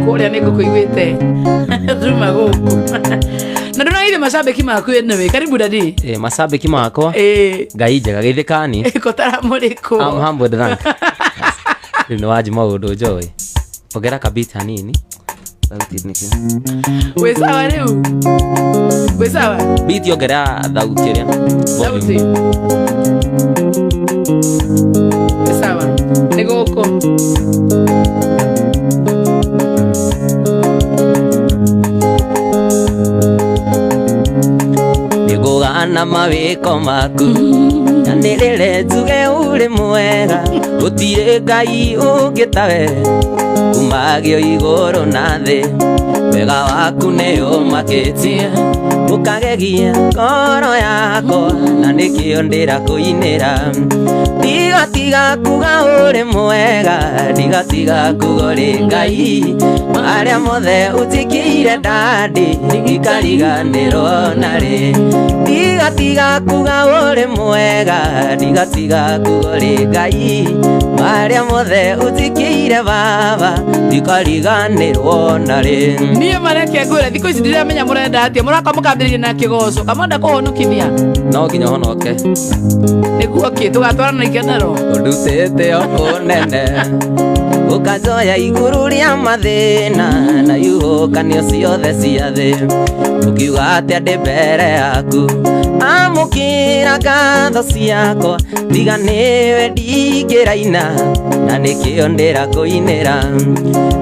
Kũrĩa nĩ ngũkũiguĩte thuma gũkũ na ndũraire macambĩki maku. Anyway, karibu daddy. Eh, macambĩki makwa. Ĩĩ. Ngai njega geithĩkani. Kotara mũrĩkũ? I'm humbled, thank. Rĩu nĩ wanji maũndũ njũĩ. Ongera kabit hanini. Thauti nĩkĩ? Wĩ sawa rĩu? Wĩ sawa? Beat ongera thauti ĩrĩa. Sauti. Wĩ sawa nĩ gũkũ. Nĩngũgana mawĩko maku na nĩrĩre njuge ũrĩ mwega, gũtirĩ Ngai ũngĩ tawe, kumagio igũrũ na thĩ, wega waku nĩ ũmakĩtie ũkagegia ngoro yakwa, na nĩkĩo ndĩrakũinĩra. Ndigatiga kuga ũrĩ mwega, ndigatiga kuga ũrĩ Ngai, marĩa mothe ũnjĩkĩire ndandĩ ndikariganĩrwo narĩ. Ndigatiga kuga ũrĩ mwega, ndigatiga kuga ũrĩ Ngai, marĩa mothe ũnjĩkĩire baba ndikariganĩrwo narĩ. Niĩ mareke ngwĩre, thikũ ici ndiramenya mũrenda atĩa, mũraka mũkambĩrĩria na kĩgoco kamwenda kũhonokithia. No nginya ũhonoke. Nĩguo kĩ tũgatwarana ikenero. Ũndutĩte o kũnene ũkanjoya igũrũ rĩa mathĩna na ihuhũkanio ciothe cia thĩ, ũkiuga atĩa ndĩ mbere yaku, amũkĩra ngatho ciakwa, tiga nĩwe ndingĩraina, na nĩkĩo ndĩrakũinĩra.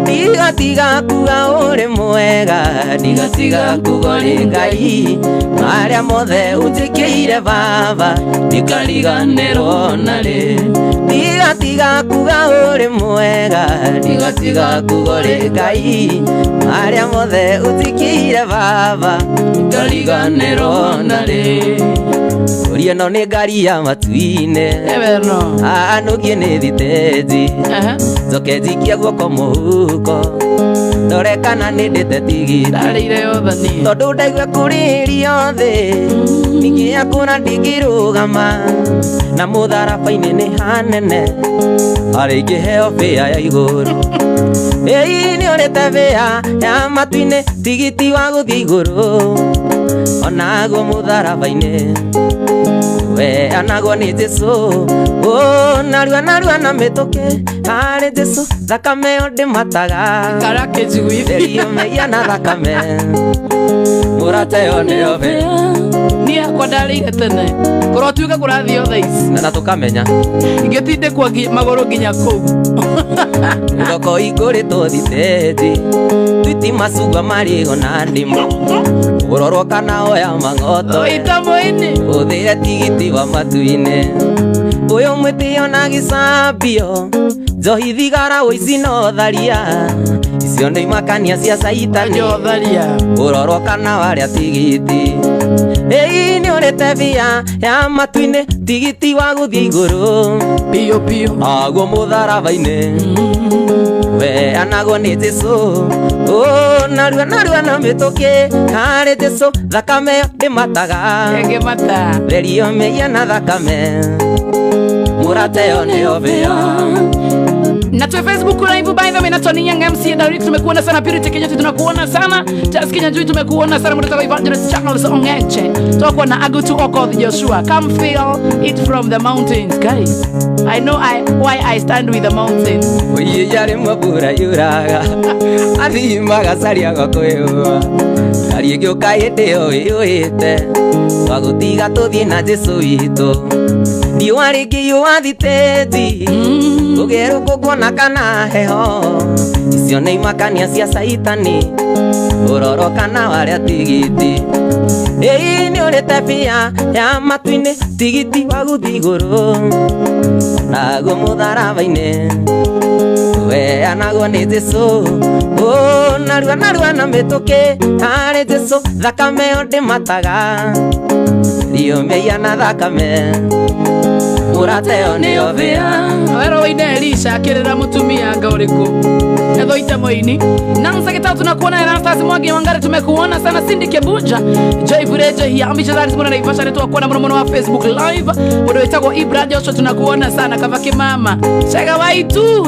Ndigatiga kuga ũrĩ mwega, ndigatiga kuga ũrĩ Ngai, marĩa mothe ũnjĩkĩire baba ndikariganĩrwo narĩ. Ndigatiga kuga ũrĩ mwega, ndigatiga kuga ũrĩ Ngai, marĩa mothe ũnjĩkĩire baba ndikariganĩrwo narĩ. Ũria ĩno nĩ ngari ya matu-inĩ. Ewe no. Anũkie nĩ thitĩnji. Aha. Njoke njikie guoko mũhuko ndore kana nĩ ndĩte tigiti. Ndarĩire yothe niĩ. Tondũ ndaigua kũrĩrio thĩ ningĩ yakũra ndingĩrũgama, na mũtharaba-inĩ nĩ hanene harĩa ingĩheo bĩa ya igũrũ. Ĩi nĩ ũrĩte bĩa ya matu-inĩ, tigiti wa gũthiĩ igũrũ, onaguo mũtharaba-inĩ we anagwo nĩ Jesũ. Oh, narua narua na mĩtũkĩ harĩ Jesũ, thakame yo ndĩmataga. Kara kĩnjigui. Therio mehia na thakame, mũrata yo nĩyo bĩa. Niĩ hakwa ndarĩire tene kũrotuĩka kũrathiĩ thaa ici. Na tũkamenya. Ingĩtindĩkwo magũrũ nginya kũu. Thoko ikũrĩtwo thitĩnji, twiti, macungwa, marĩgo na ndimũ, ũrorwo kana oya mang'oto. Ita mũini. Ũthĩre tigiti wa matu-inĩ, ũyũ mwĩtĩo na gĩcambio, njohi, thigara, ũici no tharia, icio nĩ imakania cia caitani. Njotharia. Ũrorwo kana warĩa tigiti. Ĩi nĩ ũrĩte bia ya matu-inĩ, tigiti wa gũthiĩ igũrũ, biũ biũ, naguo mũtharaba-inĩ we anagwo nĩ Jesũ. Oh, narua narua na mĩtũkĩ harĩ Jesũ, thakame yo ndĩmataga. Ĩngĩmata. Therio mehia na thakame, mũrata yo nĩyo bĩa. Na tu Facebook live, by the way, na Tony Young MC Direct tumekuona sana, Purity Kenya tunakuona sana, Charles Kenya Jui tumekuona sana, mtoto wa Evangelist Charles Ongeche tutakuwa na Agutu Okoth Joshua. Come feel it from the mountains, guys. I know I why I stand with the mountains. Oiye rĩmwe mbura yuraga athiĩ magacaria gwakwĩhũa ngari ĩgĩũka hĩndĩ ĩyo ĩyũĩte, twagũtiga tũthiĩ na Jesũ witũ, riũa rĩngĩyũa thitĩnji ũgerũkũ kuona kana heho, icio nĩ imakania cia caitani, ũrorwo kana warĩa tigiti. Ĩi nĩ ũrĩte bia ya matu-inĩ, tigiti wa gũthiĩ igũrũ, naguo mũtharaba-inĩ we anagwo nĩ Jesũ. Oh, narua narua na mĩtũkĩ harĩ Jesũ, thakame yo ndĩmataga, rio mehia na thakame, Mũrateo nĩo thĩa. Wero waine Elisha akĩrĩra mũtumia anga ũrĩkũ ethoite moini. Nansa Gitau tunakuona, Erastus Mwangi Wangari tumekuona sana, Cindy Kebuja, Joy Burejo hia Amisha Zari Simona Naivasha tunakuona muno muno wa Facebook Live. Mundu wetagwo Ibra Joshua tunakuona sana, Kavaki mama Chega Waitu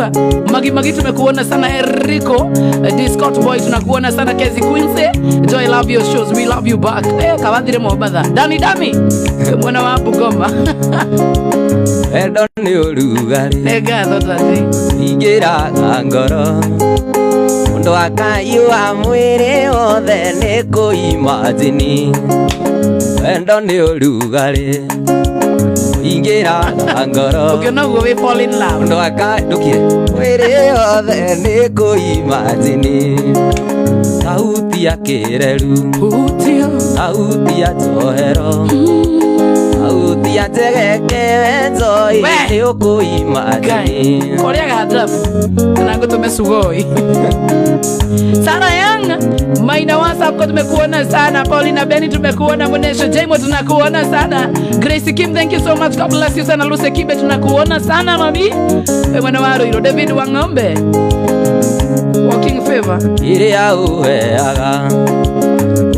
Magi Magi tumekuona sana, Eriko Discot Boy tunakuona sana, Kezi Quincy Joy love your shows, we love you back. Kawathire Mombatha Dani Dami mwana wa Bungoma. Wendo nĩ ũrugarĩ Nĩ ngatho tati. Ingĩraga ngoro mũndũ akaiua mwĩrĩ wothe nĩ kũimajini. Wendo nĩ ũrugarĩ ingĩraga ngoro Ũkĩona ũguo wĩ fall in love. mũndũ akandukie mwĩrĩ wothe nĩ kũimajini. Sauti ya kĩreru, Hutia sauti ya njohero, sauti ya njegeke wenzoi We! nĩ ũkũimajini. Korea adabu kana ngũtũme sugoi. Sara Young Maina WhatsApp kwa tumekuona sana, Paulina Beni tumekuona, Munesha Jaimo tunakuona sana, Grace Kim thank you so much, God bless you sana, Lucy Kibe tunakuona sana mami. Mwana wa Ruiro David Wang'ombe Walking Favor Iria ũheaga,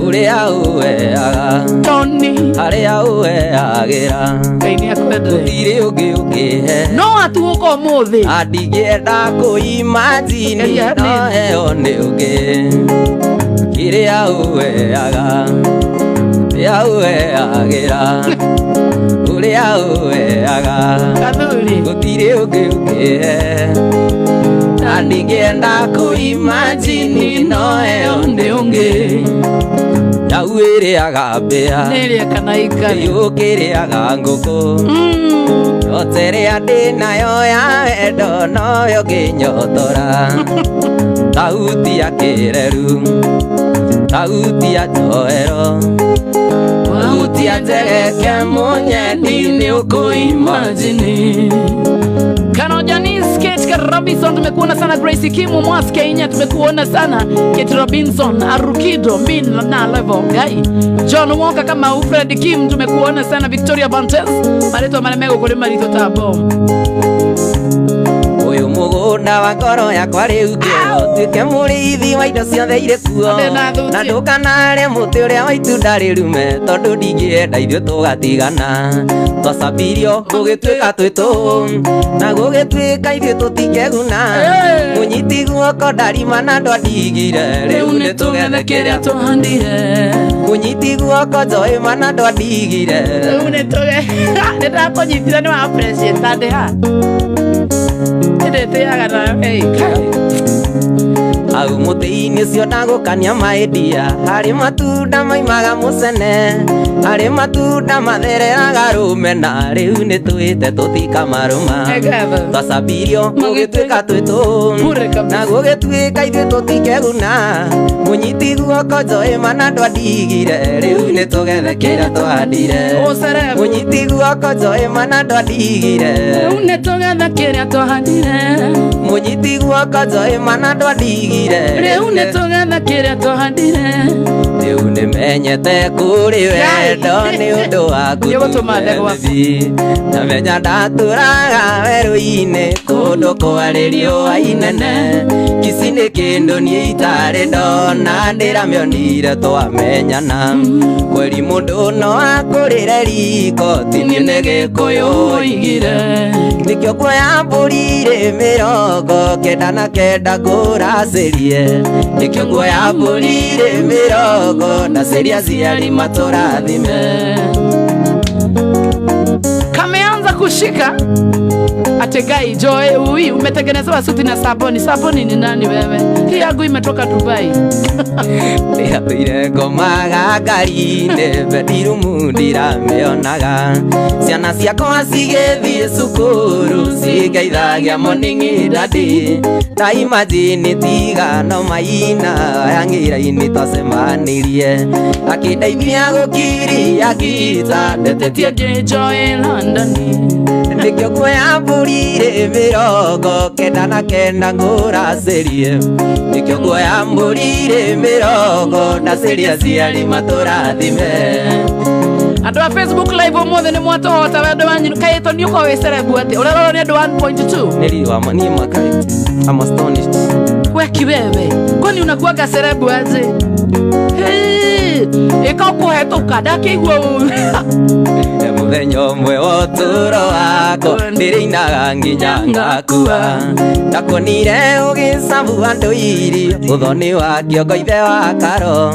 ũrĩa ũheaga, Tony harĩa ũheagĩra, Ngai nĩakwendete. gũtirĩ ũngĩ ũngĩhe. No atuũka ũmũthĩ. Andingĩenda kũimajini Geria no hanini. heo nĩ ũngĩ. Kĩrĩa ũheaga, ũrĩa ũheagĩra, ũrĩa ũheaga, Kathuri gũtirĩ ũngĩ ũngĩhe. Andingĩenda kũimajini no heo nĩ ũngĩ. Nyau ĩrĩaga mbĩa, nĩrĩa kana ikare. yũkĩrĩaga ngũkũ. Yote ĩrĩa ndĩnayo ya wendo noyo ngĩnyotora. Sauti ya kĩreru, sauti ya njohero, sauti ya njegeke mũnyendi nĩ ũkũimajini. Kano Janice Kate Robinson tumekuona sana, Grace Kimu Mwas Kenya tumekuona sana, Kate Robinson Arukido Min na level guy John Walker kama Fred Kim tumekuona sana, Victoria Bantes maretwa maremego kuri marito tabo. Ũyũ mũgũnda wa ngoro yakwa rĩu ngĩrwo tuĩke mũrĩithi wa indo ciothe irĩ kuo. Ande na thuti. Na ndũkanarĩe mũtĩ ũrĩa wa itunda rĩrume tondũ ndingĩenda ithuĩ tũgatigana. Twacabirio gũgĩtuĩka twĩ tũhũ na gũgĩtuĩka ithuĩ tũtingĩguna. Hey! Mũnyiti guoko ndarima na ndwandigire rĩu nĩ tũgethe kĩrĩa tũhandire. Mũnyiti guoko njoĩ na ndwandigire. Rĩu nĩ tũge nĩ ndakũnyitire nĩ wa appreciate ande ha ndĩtĩaga nayo hey. Hau mũtĩ-inĩ ũcio ndagũkania maendia, harĩ matunda maimaga mũcene, harĩ matunda mathereraga rũmena, rĩu nĩ twĩte tũtikamarũma. Nĩ ngatho. Twacabirio gũgĩtuĩka twĩ tũhũ Bure kabisa. na gũgĩtuĩka ithuĩ tũtikeguna. Mũnyiti guoko njoĩ mana ndwandigire rĩu nĩ tũgethe kĩrĩa tũhandire. Ũcerebu. Mũnyiti guoko njoĩ mana ndwandigire. Rĩu nĩ tũgethe kĩrĩa tũhandire. Mũnyiti guoko njoĩ mana ndwandigire. Rĩu nĩ tũgethe kĩrĩa tũhandire. Rĩu nĩmenyete kũrĩ wendo nĩ ũndũ waku Nĩũgũtũma ndegwa. Namenya ndatũraga werũ-inĩ kũndũ kwarĩ riũa inene. Kici nĩ kĩndũ niĩ itarĩ ndona ndĩramĩonire twamenyana. Kweri mũndũ no akũrĩre riko ti niĩ nĩ Gĩkũyũ oigire. Nĩkĩo kuoya mbũri rĩ 99 ngũracĩrie. Nĩkĩo kuoya mbũri rĩ 90 ndacĩria aciari matũrathime. Kameanza kushika Ategai Joy ui umetengenezewa suti na saboni. Saboni ni nani wewe? Hii yangu imetoka Dubai. Ndĩratũire ngomaga ngari-inĩ bedroom ndiramĩonaga. Ciana ciakwa cigĩthiĩ cukuru cingeithagia morning daddy. Ta imagine tiga no maina yangĩra-inĩ twacemanirie. Akĩndeithia gũkiria ngita ndetetie Tetie Joy London. Nĩkĩo kuoya mbũri rĩ 99 ngũracĩrie. Nĩkĩo kuoya mbũri rĩ 90 ndacĩria aciari matũrathime. Andũ a Facebook live ũmũthĩ nĩ mwatũhota wendo wanyu. Kaĩ Tony ũkorwo wĩ celeb atĩ ũrarorwo nĩ andũ 1.2. Nĩ riri wa niĩ makai. I'm astonished. Weki wewe, kwani unakuwaga celeb aje? Hey, ĩka ũkũhetũka ndakĩigua ũru. Mũthenya ũmwe wa ũtũũro wakwa ndĩrĩinaga nginya ngakua. Ndakuonire ũgĩcabu andũ irio ũthoni wa kĩongo ithe wa karo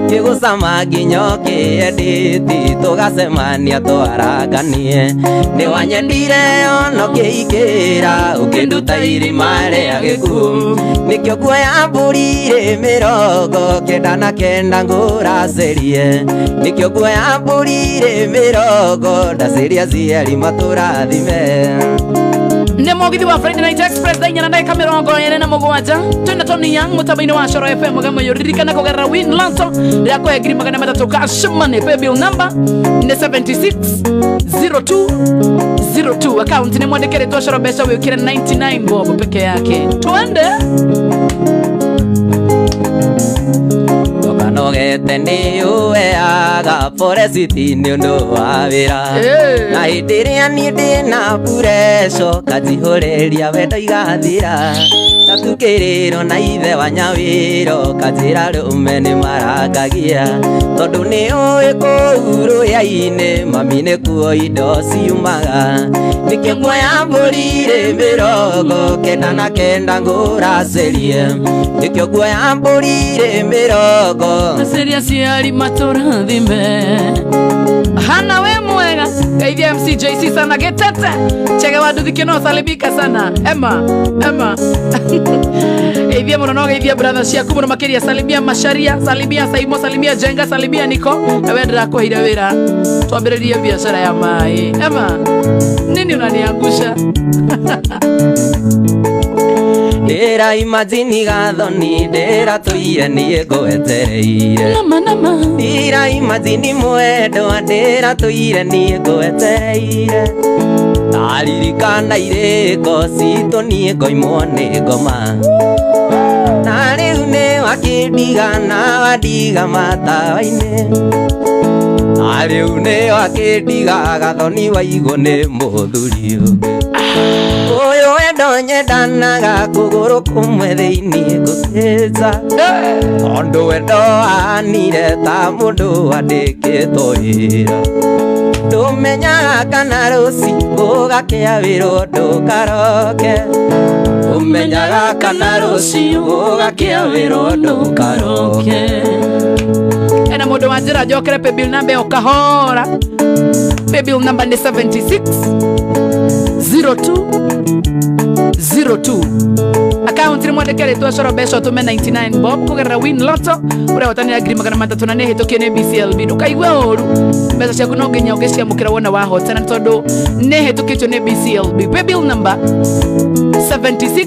ngĩgũcama nginya ũkĩendĩti tũgacemania twaranganie. Nĩ wanyendire ona ũkĩingĩra ũkĩnduta irima rĩa gĩkuũ. Nĩkĩo nguoya mbũri ĩ 99 ngũracerie. Nĩkĩo nguoya mbũri ĩ 90 ndaceria ciari matũrathime. Nĩ mũgithi wa Friday Night Express thaa 4:27 twĩna Tony Young mũtambo-inĩ wa Coro FM mũgambo ririkana kũgerera Win Lotto rĩa kũhe 300,000 cash money. Paybill number nĩ 760202. Account nĩ mwandĩke rĩtwa Coro mbeca wĩkĩre 99 bob peke yake. Twende. Nogete nĩ ũheaga foresiti nĩ ũndũ wa wĩra. Na hĩndĩ ĩrĩa niĩ ndĩna pureco kanjihũrĩria wendo igathira. Ndatukĩrĩrwo na ithe wa nyawĩro kanjĩra rũme nĩ marangagia. Tondũ nĩ ũĩ kũu rũya-inĩ mami nĩkuo indo ciumaga. Nĩkĩo nguoya mbũri ĩ 99 ngũracerie. Nĩkĩo nguoya mbũri ĩ 90 Ndaceria ciari matũrathime. Hana we mwega. Geithia MCJC sana getete. Chege wa nduthi kino salimika sana. Emma, Emma. Geithia mũno no geithia brother ciaku mũno makĩria. Salimia Macharia, salimia Saimo, salimia Jenga, salimia Niko. Na we ndĩrakũheire wĩra twambĩrĩrie biacara ya maĩ. Emma, nini unaniangusha? Ndĩra imagine gathoni ndĩra tũire niĩ ngwetereire. Nama nama. Ndĩra imagine mwendwa ndĩra tũire niĩ ngwetereire. Ndaririkana irĩko citũ niĩ ngoimwo nĩ ngoma. Na rĩu nĩ wakĩndiga na wandiga matawa-inĩ. Na rĩu nĩ wakĩndiga gathoni waigwo nĩ mũthuri ũngĩ. Ũyũ wendo nyendanaga kũgũrũ kũmwe thĩinĩ ngũkĩnja. Tondũ wendo wanire ta mũndũ wandĩkĩtwo wĩra. Ndũmenyaga kana rũciũ gũgakĩa wĩrwo ndũkaroke. Ndũmenyaga kana rũciũ gũgakĩa wĩrwo ndũkaroke. Ena mũndũ wa njĩra njokere paybill number ĩyo kahora. Paybill number nĩ 76 02 02. Account nĩ mwandĩke rĩtwa Coro mbeca ũtũme 99 bob kũgerera Win Lotto ũrehotanĩra 300,000 na nĩ hĩtũkie nĩ BCLB. Ndũkaigue ũru, mbeca ciaku no nginya ũngĩciamũkĩra wona wahotana tondũ nĩ hĩtũkĩtio nĩ BCLB. Paybill number 76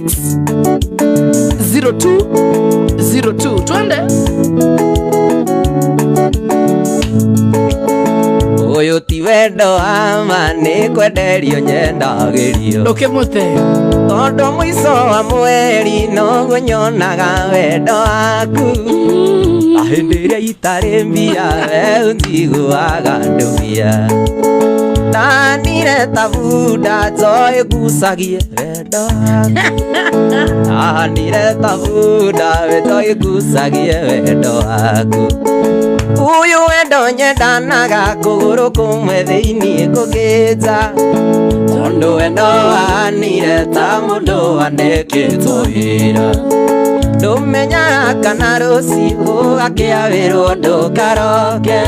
02 02. Twende. Ũyũ ti wendo wa ma nĩ kwenderio nyendagĩrio. Ndũkĩmũte. Tondũ mũico wa mweri noguo nyonaga wendo waku. Na hĩndĩ ĩrĩa itarĩ mbia we ũnjiguaga ndũbia. Ndanire ta bunda njoĩ ngucagie wendo waku. Ndanire ta bunda njoĩ ngucagie wendo waku. Ũyũ wendo nyendanaga kũgũrũ kũmwe thĩinĩ ngũkĩnja. Tondũ wendo wanire ta mũndũ wandĩkĩtwo wĩra. Ndũmenyaga kana rũciũ gũgakĩa wĩrwo ndũkaroke.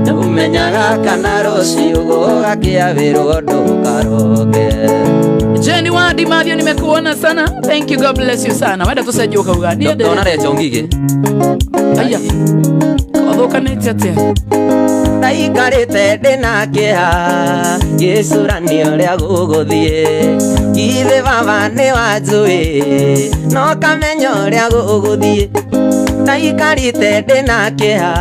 Ndũmenyaga kana rũciũ gũgakĩa wĩrwo ndũkaroke. Jenny Wadi Mathio, nimekuona sana. Thank you, God bless you sana. Wenda tucenjie ukauga. Niĩ ndĩ- Ndona Rachel Ngigĩ. Aya. Ũthũkanĩte atĩa? Ndaikarĩte ndĩna kĩeha ngĩcũrania ũrĩa gũgũthiĩ. Githĩ baba nĩ wanjũĩ no kamenya ũrĩa gũgũthiĩ. Ndaikarĩte ndĩna kĩeha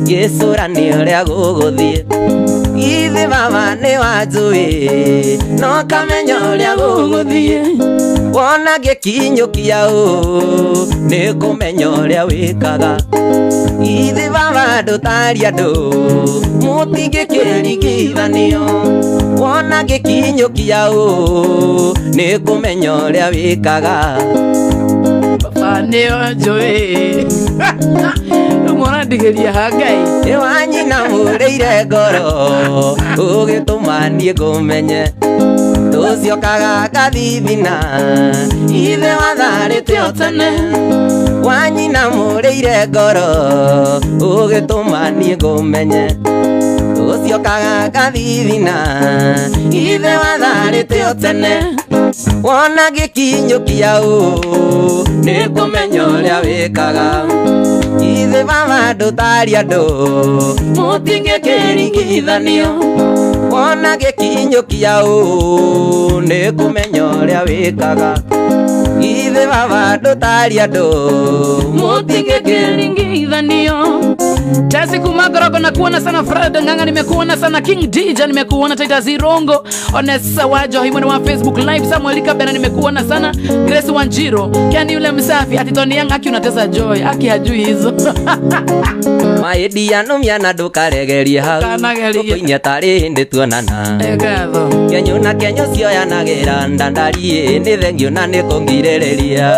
ngĩcũrania ũrĩa gũgũthiĩ. Githĩ baba nĩ wanjũĩ no kamenya ũrĩa gũgũthiĩ. Wona ngĩkinyũkia ũũ nĩ Nĩ kũmenya ũrĩa wĩkaga. Ithe baba ndũtari andũ mũtingĩkĩringithanio. Wona gĩkinyũkia ũũ nĩ kũmenya ũrĩa wĩkaga. Baba nĩo njũĩ. Rĩu mũrandigĩria ha Ngai. Nĩ wanyina mũrĩire ngoro ũgĩtũma niĩ ngũmenye. Tũciokaga gathithina ithe watharĩte o tene. Wanyina mũrĩire ngoro ũgĩtũma niĩ ngũmenye. Tũciokaga gathithina ithe watharĩte o tene. Wona gĩkinyũkia ũũ nĩ kũmenya ũrĩa wĩkaga. Ithe baba ndũtari andũ mũtingĩkĩringithanio. Wona gĩkinyũkia ũũ nĩ kũmenya ũrĩa wĩkaga. Ithe baba ndũtari andũ mũtingĩkĩringithanio. Tesi kumagorogo na kuona sana Fred Nganga, nimekuona sana King DJ, nimekuona Titus Irongo, Onesa Wajo himwe wa Facebook Live, Samuel Kabena nimekuona sana, Grace Wanjiro, Ken yule msafi, ati Tony Young aki unatesa Joy, aki hajui hizo. Maedia no miana ndũkaregerie hau. Ndũkanagerie. Tũkũinia tarĩ hĩndĩ tuonana. Gatho. Kenyũ na kenyũ cioyanagĩra ndandariĩ nĩ thengio na nĩ kũngirĩrĩria.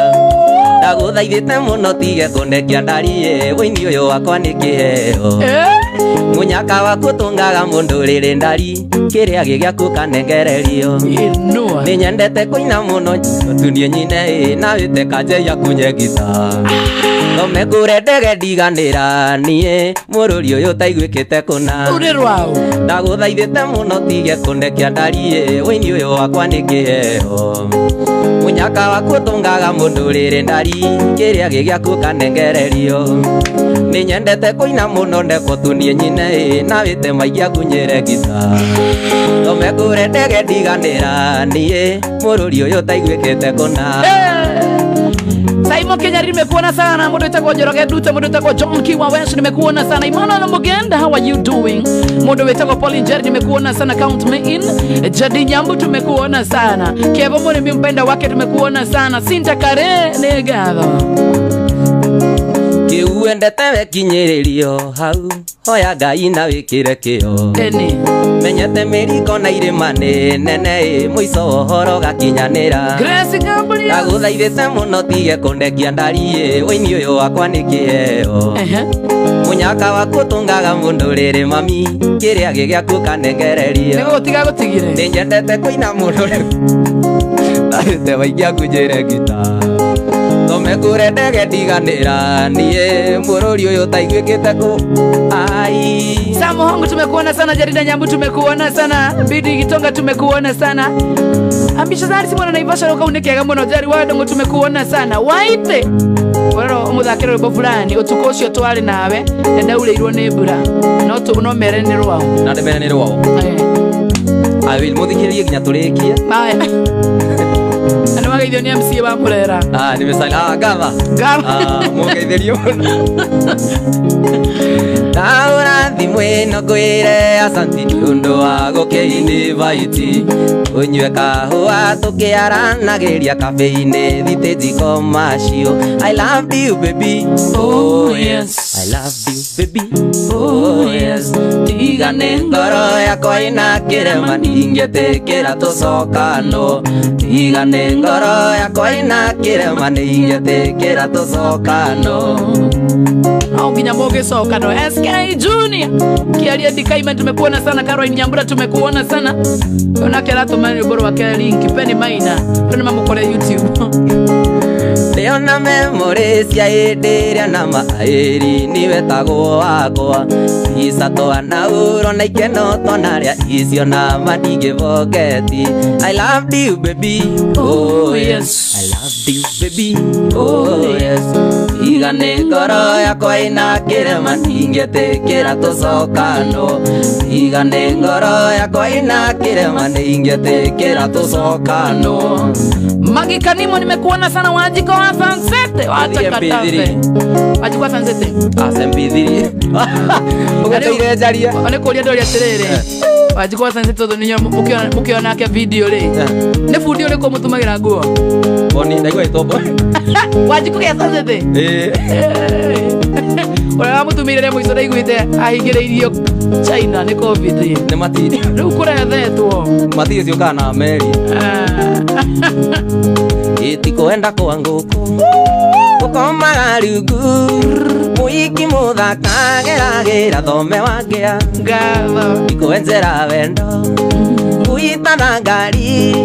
Ndagũthaithĩte mũno tige kũndekia ndariĩ ũini ũyũ wakwa nĩ kĩheo. Mũnyaka waku ũtũngaga mũndũ rĩrĩ ndari kĩrĩa gĩgĩaku kanengererio. Inua. Nĩ nyendete kũina mũno tunie nyine ĩ na wĩte kanje ya kũnyegita. Thome kũre ndege ndiganĩra niĩ mũrũri ũyũ ũtaiguĩkĩte kũna. Rũrĩ rwao. Ndagũthaithĩte mũno tige kũndekia ndariĩ ũini ũyũ wakwa nĩ kĩheo. Mũnyaka waku ũtũngaga mũndũ rĩrĩ ndari kĩrĩa gĩgĩaku kanengererio. Nĩ nyendete kũina mũno ndekwo tunie nyine ĩ na wĩte maigia ngunyĩre ngita. Thome kũre ndege ndiganĩra niĩ mũrũri ũyũ ũtaiguĩkĩte kũna. Saimo Kenya nimekuona sana, mundu wetagwo Njoroge Nduta, mundu wetagwo John Kiwa Welsh nimekuona sana. Emmanuel Mugenda, how are you doing? Mundu wetagwo Pauline Jerry nimekuona sana, count me in. Jadi Nyambu tumekuona sana. Kevo Murimi mpenda wake tumekuona sana. Sinta Kare negatho. Kĩu wendete wekinyĩrĩrio hau hoya Ngai na wĩkĩre kĩo. Eni. Menyete mĩriko na irĩma nĩ nene ĩ mũico ũhoro gakinyanĩra. Grace Gabriel. Ndagũthaithĩte mũno tige kũndekia ndariĩ ũini ũyũ wakwa nĩ kĩheo. Mũnyaka waku ũtũngaga mũndũ rĩrĩ mami kĩrĩa gĩgĩaku kanengererio. Nĩ gũtiga gũtigire. Nĩ nyendete kũina mũno rĩu. Ndahĩte waikia ngunjĩre ngita. Thome kũre ndege ndiganĩra niĩ mũrũri ũyũ ũtaiguĩkĩte kũ ai. Samu Hongo tumekuona sana, Jarida Nyambu tumekuona sana, Bidi Gitonga tumekuona sana. Ambisha zari simona Naivasha roka unekega muno, Jari Wadongo tumekuona sana. Waite. Wero umuthakire rwimbo fulani utuko ucio twari nawe na ndaurĩirwo nĩ mbura no tu no mere nĩ rwao. Na ndemere nĩ rwao. I will muthikĩrĩrie nginya tũrĩkie. Haya. Andũ mageithio nĩ MC wa Murera. Ah, nĩ mecali. Ah, gava. Gava. Ah, mũgeithĩrio mũno. Ndahũra thimũ ĩno ngwĩre asanti nĩ ũndũ wa gũkĩinĩvaiti. Ũnyue kahũa tũkĩaranagĩria cafe-inĩ thitĩnji commercial. I love you baby. Oh yes. I love you baby. Oh yes. Tiga nĩ ngoro yakwa ĩna kĩrema ndingĩtĩkĩra tũcokano. Tiga nĩ ngoro yakwa ĩna kĩrema ndingĩtĩkĩra tũcokano. Au nginya mũgĩcokano. SK Junior Kiaria Dikaima tumekuona sana, Caroline Nyambura tumekuona sana. Onake aratũma rwĩmbo rwake link Penny Maina tondũ mamũkore YouTube. Ndĩona memory cia hĩndĩ ĩrĩa na maĩri niwetagwo wakwa. Isa twanaurwo na ikeno twanarĩa icio na mandingĩboketi. I loved you baby. Oh yes. I loved you baby. Oh yes. Tiga nĩ ngoro yakwa ĩna kĩrema ndingĩtĩkĩra tũcokano. Tiga nĩ ngoro yakwa ĩna kĩrema ndingĩtĩkĩra tũcokano. Magi Kanimo nimekuona sana, Wajiko wa Sansete. Wacha katafe. Wajiko wa Sansete. Ah, sempithiri. Ũgũteire njarie. One kũria ndoria atĩrĩrĩ. Wanjikũ wa Sunset tondũ nĩ mũkĩona video rĩ. Nĩ bundi ũrĩkũ mũtumagĩra nguo? Boni ndaigua ĩtwo Wanjikũ gĩa Sunset. Ĩĩ. Ũrĩa wamũtumĩire rĩa mũico ndaiguĩte ahingĩrĩirio China nĩ COVID. Nĩ mati. Rĩu kũrethetwo. Mati ciũkaga na meri. Ĩtikwenda kwa ngũkũ gũkomaga rungu mũiki mũthaka geragĩra thome wangĩa Ngatho. Ikwenjera wendo kuitana ngari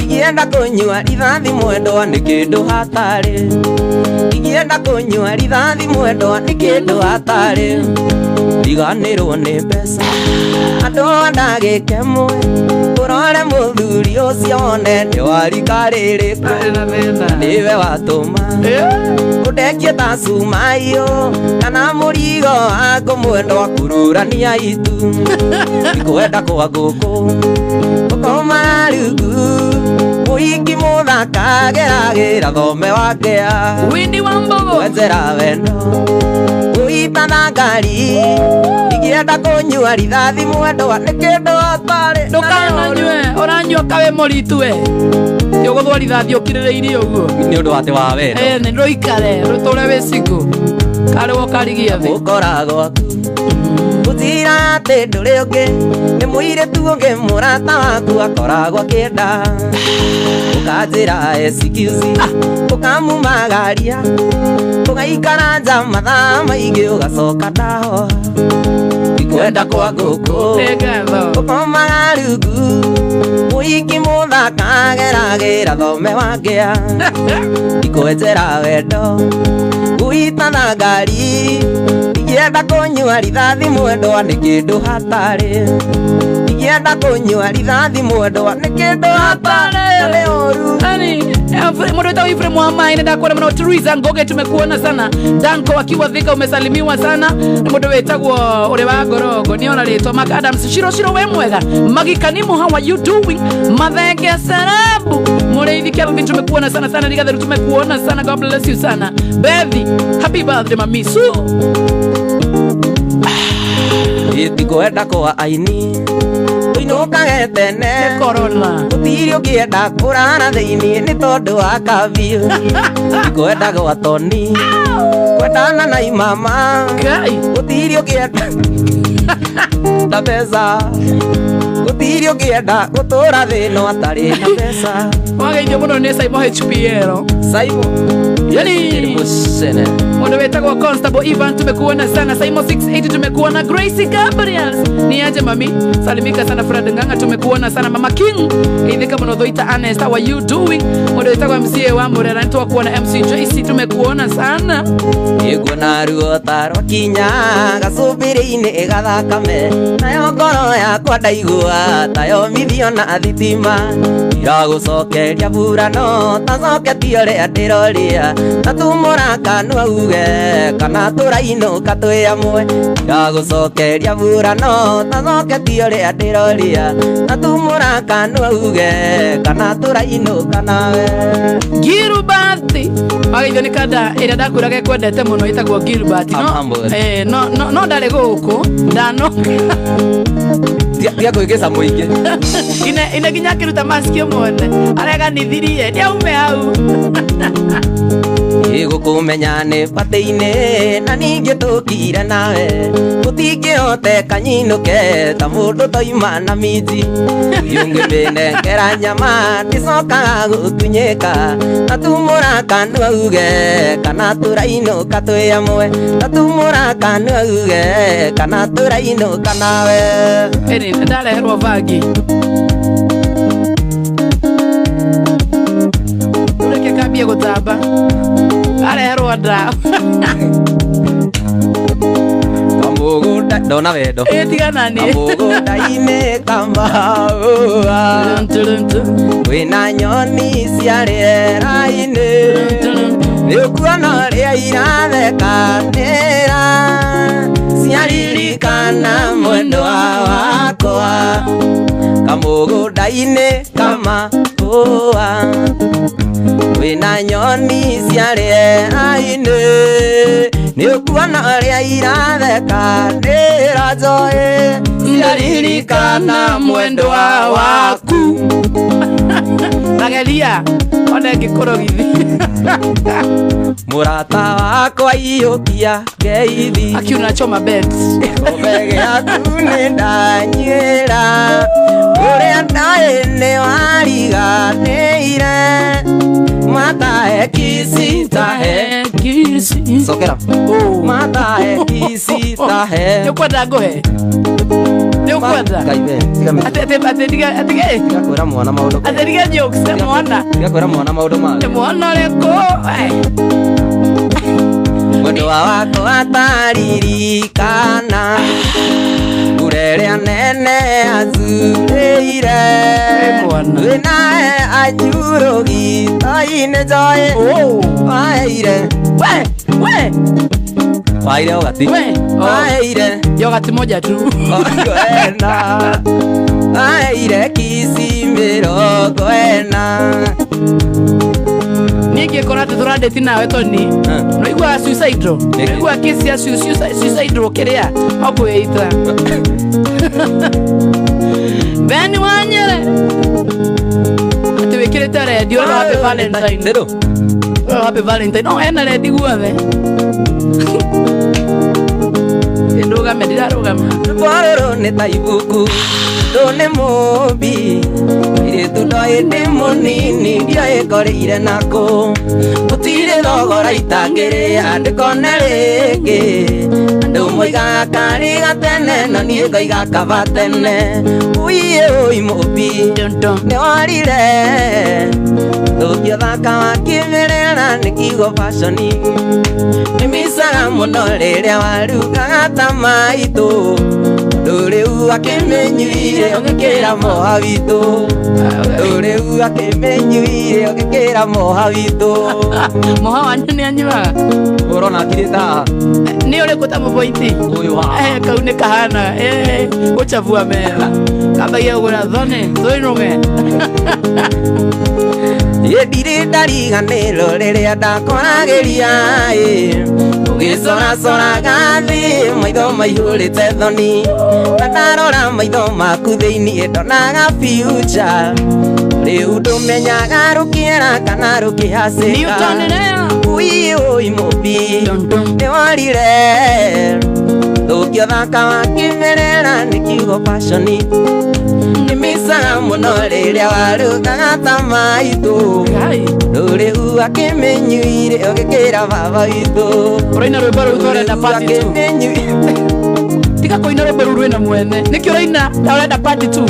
ingĩenda kũnyua rithathi mwendwa nĩ kĩndũ hatarĩ ingĩenda kũnyua rithathi mwendwa nĩ kĩndũ hatarĩ riganĩrwo nĩ mbeca andũ a ndagĩka ĩmwe ũrore mũthuri ũcio wone nĩ warika rĩrĩkũ nĩwe watũma ũndekie ta cuma iyo kana mũrigo waku mwendwa kũrũrania itu ikwenda kwa ngũkũ gũkoma rungu mũhiki mũthaka geragĩra thome wakĩa Windi wa Mbogo wenzera wendo ũitana ngari ingĩenda kũnyua rithathi mwendwa nĩ kĩndũ hatarĩ ndũkananyue ũranyua kawe mũritu we ti ũgũthwo rithathi ũkirĩrĩirie ũguo nĩ ũndũ atĩ wa wendo nĩ ndũikare rũtũre wĩ single karĩwo karigia thĩ ũkora gwaku gũtira atĩ ndũrĩ ũngĩ nĩ mũirĩtu ũngĩ mũrata waku akoragwo akĩenda ũkanjĩra excuse ũkamumagaria ũgaikara nja mathaa maingĩ ũgacoka ndahoha ikwenda kwa ngũkũ ũkomaga rungu mũhiki mũthaka geragĩra thome wangĩa ikwenjera wendo gũitana ngari ingĩenda kũnyua rithathi mwendwa nĩ kĩndũ hatarĩ ingĩenda kũnyua rithathi mwendwa nĩ kĩndũ hatarĩ nĩ ũru. Mũndũ wĩtagwo Ephraim wa Maĩ nĩ ndakuona mũno. Teresa Ngoge tumekuona sana. Danko akiwa Thika umesalimiwa sana. Nĩ mũndũ wĩtagwo ũrĩa wa Ngorongo nĩona rĩtwa Mark Adams Shiro Shiro we mwega. Magikanimo how are you doing? Mathenge Sarabu Mũrĩithi Kelvin tumekuona sana sana. Rigatheru tumekuona sana. God bless you sana. Bethi happy birthday mami Su. Itikwenda kwa aini ũinũkage tene corona gũtirĩ ũngĩenda kũrara thĩinĩ nĩ tondũ wa kabiũ ikwenda gwa toni kwendana na imama gũtirĩ ũngĩenda na mbeca gũtirĩ ũngĩenda gũtũra thĩ no atarĩ na mbeca. Wageithio mũno nĩ Simon HPL Simon yani mũndũ wĩtagwo Constable Ivan tumekuona sana. Simon 68 tumekuona. Gracie Gabriels ni aje mami salimika sana. Fred Nganga tumekuona sana. Mama King ithika mũno Thoita Ernest how are you doing? Mũndũ wĩtagwo MCA wa Murera nĩtwakuona. MC Joyce tumekuona sana. Ĩguona ruo ta rwakinya gacũmbĩrĩ-inĩ gathakame nayo ngoro yakwa ndaigua tayo mithio na thitima iragũcokeria burano tacoketie ũrĩa ndĩroria tatumũra kanua uge kana tũrainũka twĩ amwe iragũcokeria burano tacoketie ũrĩa ndĩroria tatumũra kanua uge kana tũrainũka nawe. Gilbert wageithio nĩ kanda ĩrĩa ndakwĩraga ĩkwendete mũno ĩtagwo Gilbert no no no ndarĩ gũkũ ndanoka tia kwĩgĩca mũingĩ ine nginya akĩruta maski ũmwone areganithirie nĩaume hau. Ĩgũkũmenya nĩ batĩ-inĩ na ningĩ tũkire nawe gũtingĩhoteka nyinũke ta mũndũ toima na minji ũngĩmĩnengera nyama ndĩcokaga gũtunyĩka tatumũra kanua uge kana tũrainũka twĩ amwe tatumũra kanua uge kana tũrainũka nawe. Ĩni nĩndareherwo bangi reke kambie gũtamba areherwo ndawa kamũgũnda ndona wendo tigana nĩ kamũgũnda-inĩ kamaũa wĩna nyoni cia rĩera-inĩ nĩ ũkuona ũrĩa irathekanĩra ciaririkana mwendwa wakwa kamũgũnda-inĩ kamaũa wĩna nyoni cia rĩera-inĩ nĩ ũkuona ũrĩa irathekanĩra njoĩ Ndaririkana mwendwa waku. Nageria one ngĩkũrogithi. Mũrata wakwa iyũkia ngeithi. Akiuna choma beds. Gĩkombe gĩaku nĩ ndanyuĩra. Ũrĩa ndaĩ nĩ wariganĩire. Matae kisitahe. Kisi. Sokera. Oh. Matae kisitahe. Nĩ ũkwenda ngũhe? Nĩ ũkwenda? Ngai we, tiga Ate ate ate tiga ate tiga kwĩra mwana maũndũ. Ate tiga jokes nĩ mwana. Tiga kwĩra mwana maũndũ Nĩ mangĩ. mwana ũrĩkũ? Eh. Mwendwa wakwa ataririkana mbura ĩrĩa nene acurĩire. Ĩ mwana. Wĩnae anjurũgito-inĩ njoĩ. Oh. Waheire. We, we, Waheire ũgati. we. Oh. Waheire. Yogati moja tu. Mĩrongo ĩna. Waheire kici 40. Niĩ ingĩkora atĩ tũrandĩti nawe Tony. Noigua suicidal. Nĩkĩ? Noigua kesi ya suicidal kĩrĩa okwĩita. Ben Wanyere. Atĩ wĩkĩrĩte redio ũrĩa Happy Valentine. Nĩrũ? Ũrĩa Happy Valentine. No ena rendi guothe. Ndũgame ndirarũgama. Rwĩmbo rũrũ nĩ ta ibuku ndũ nĩ mũmbi airĩtu ndoĩ ndĩ mũnini ndioĩ ngorĩire nakũ gũtirĩ thogora itangĩrĩha ndĩkone rĩngĩ andũ moigaga karĩ gatene na niĩ ngoiga kaba tene ũiĩ ũi mũmbi nĩ worire thũkia thaka wa kĩmerera nĩ kiugo fashion nĩ micaga mũno rĩrĩa warugaga ta maitũ ũndũ rĩu akĩmĩnyuire ũgĩkĩra moha witũ ũndũ rĩu akĩmĩnyuire ũgĩkĩra moha witũ. Moha wanyu nĩ anyuaga? Ũrona akirĩte haha. Nĩ ũrĩkũ ta mũboiti? Ũyũ haha. Eh, kau nĩ kahana. Eh, gũchabua metha. Kambagia kũgũra thoni, thũinũge. Ĩ ndirĩ ndariganĩrwo rĩrĩa ndakoragĩria ĩ ũgĩcoracoraga thĩ maitho maihũrĩte thoni na ndarora maitho maku thĩiniĩ ndonaga future rĩu ndũmenyaga rũkĩera kana rũkĩhacĩka. Newton leo. Ũi ũi mũmbi nĩ worire thũkia thaka wa kĩmerera nĩ kiugo fashion nĩ micaga mũno rĩrĩa warugaga ta maitũ Ngai. rĩu akĩmĩnyuire ũgĩkĩra baba witũ. Ũraina rwĩmbo rũu tũrenda part 2. Akĩmĩnyuire. Tiga kũina rwĩmbo rũu rwĩna mwene. Nĩkĩ ũraina na ũrenda part 2?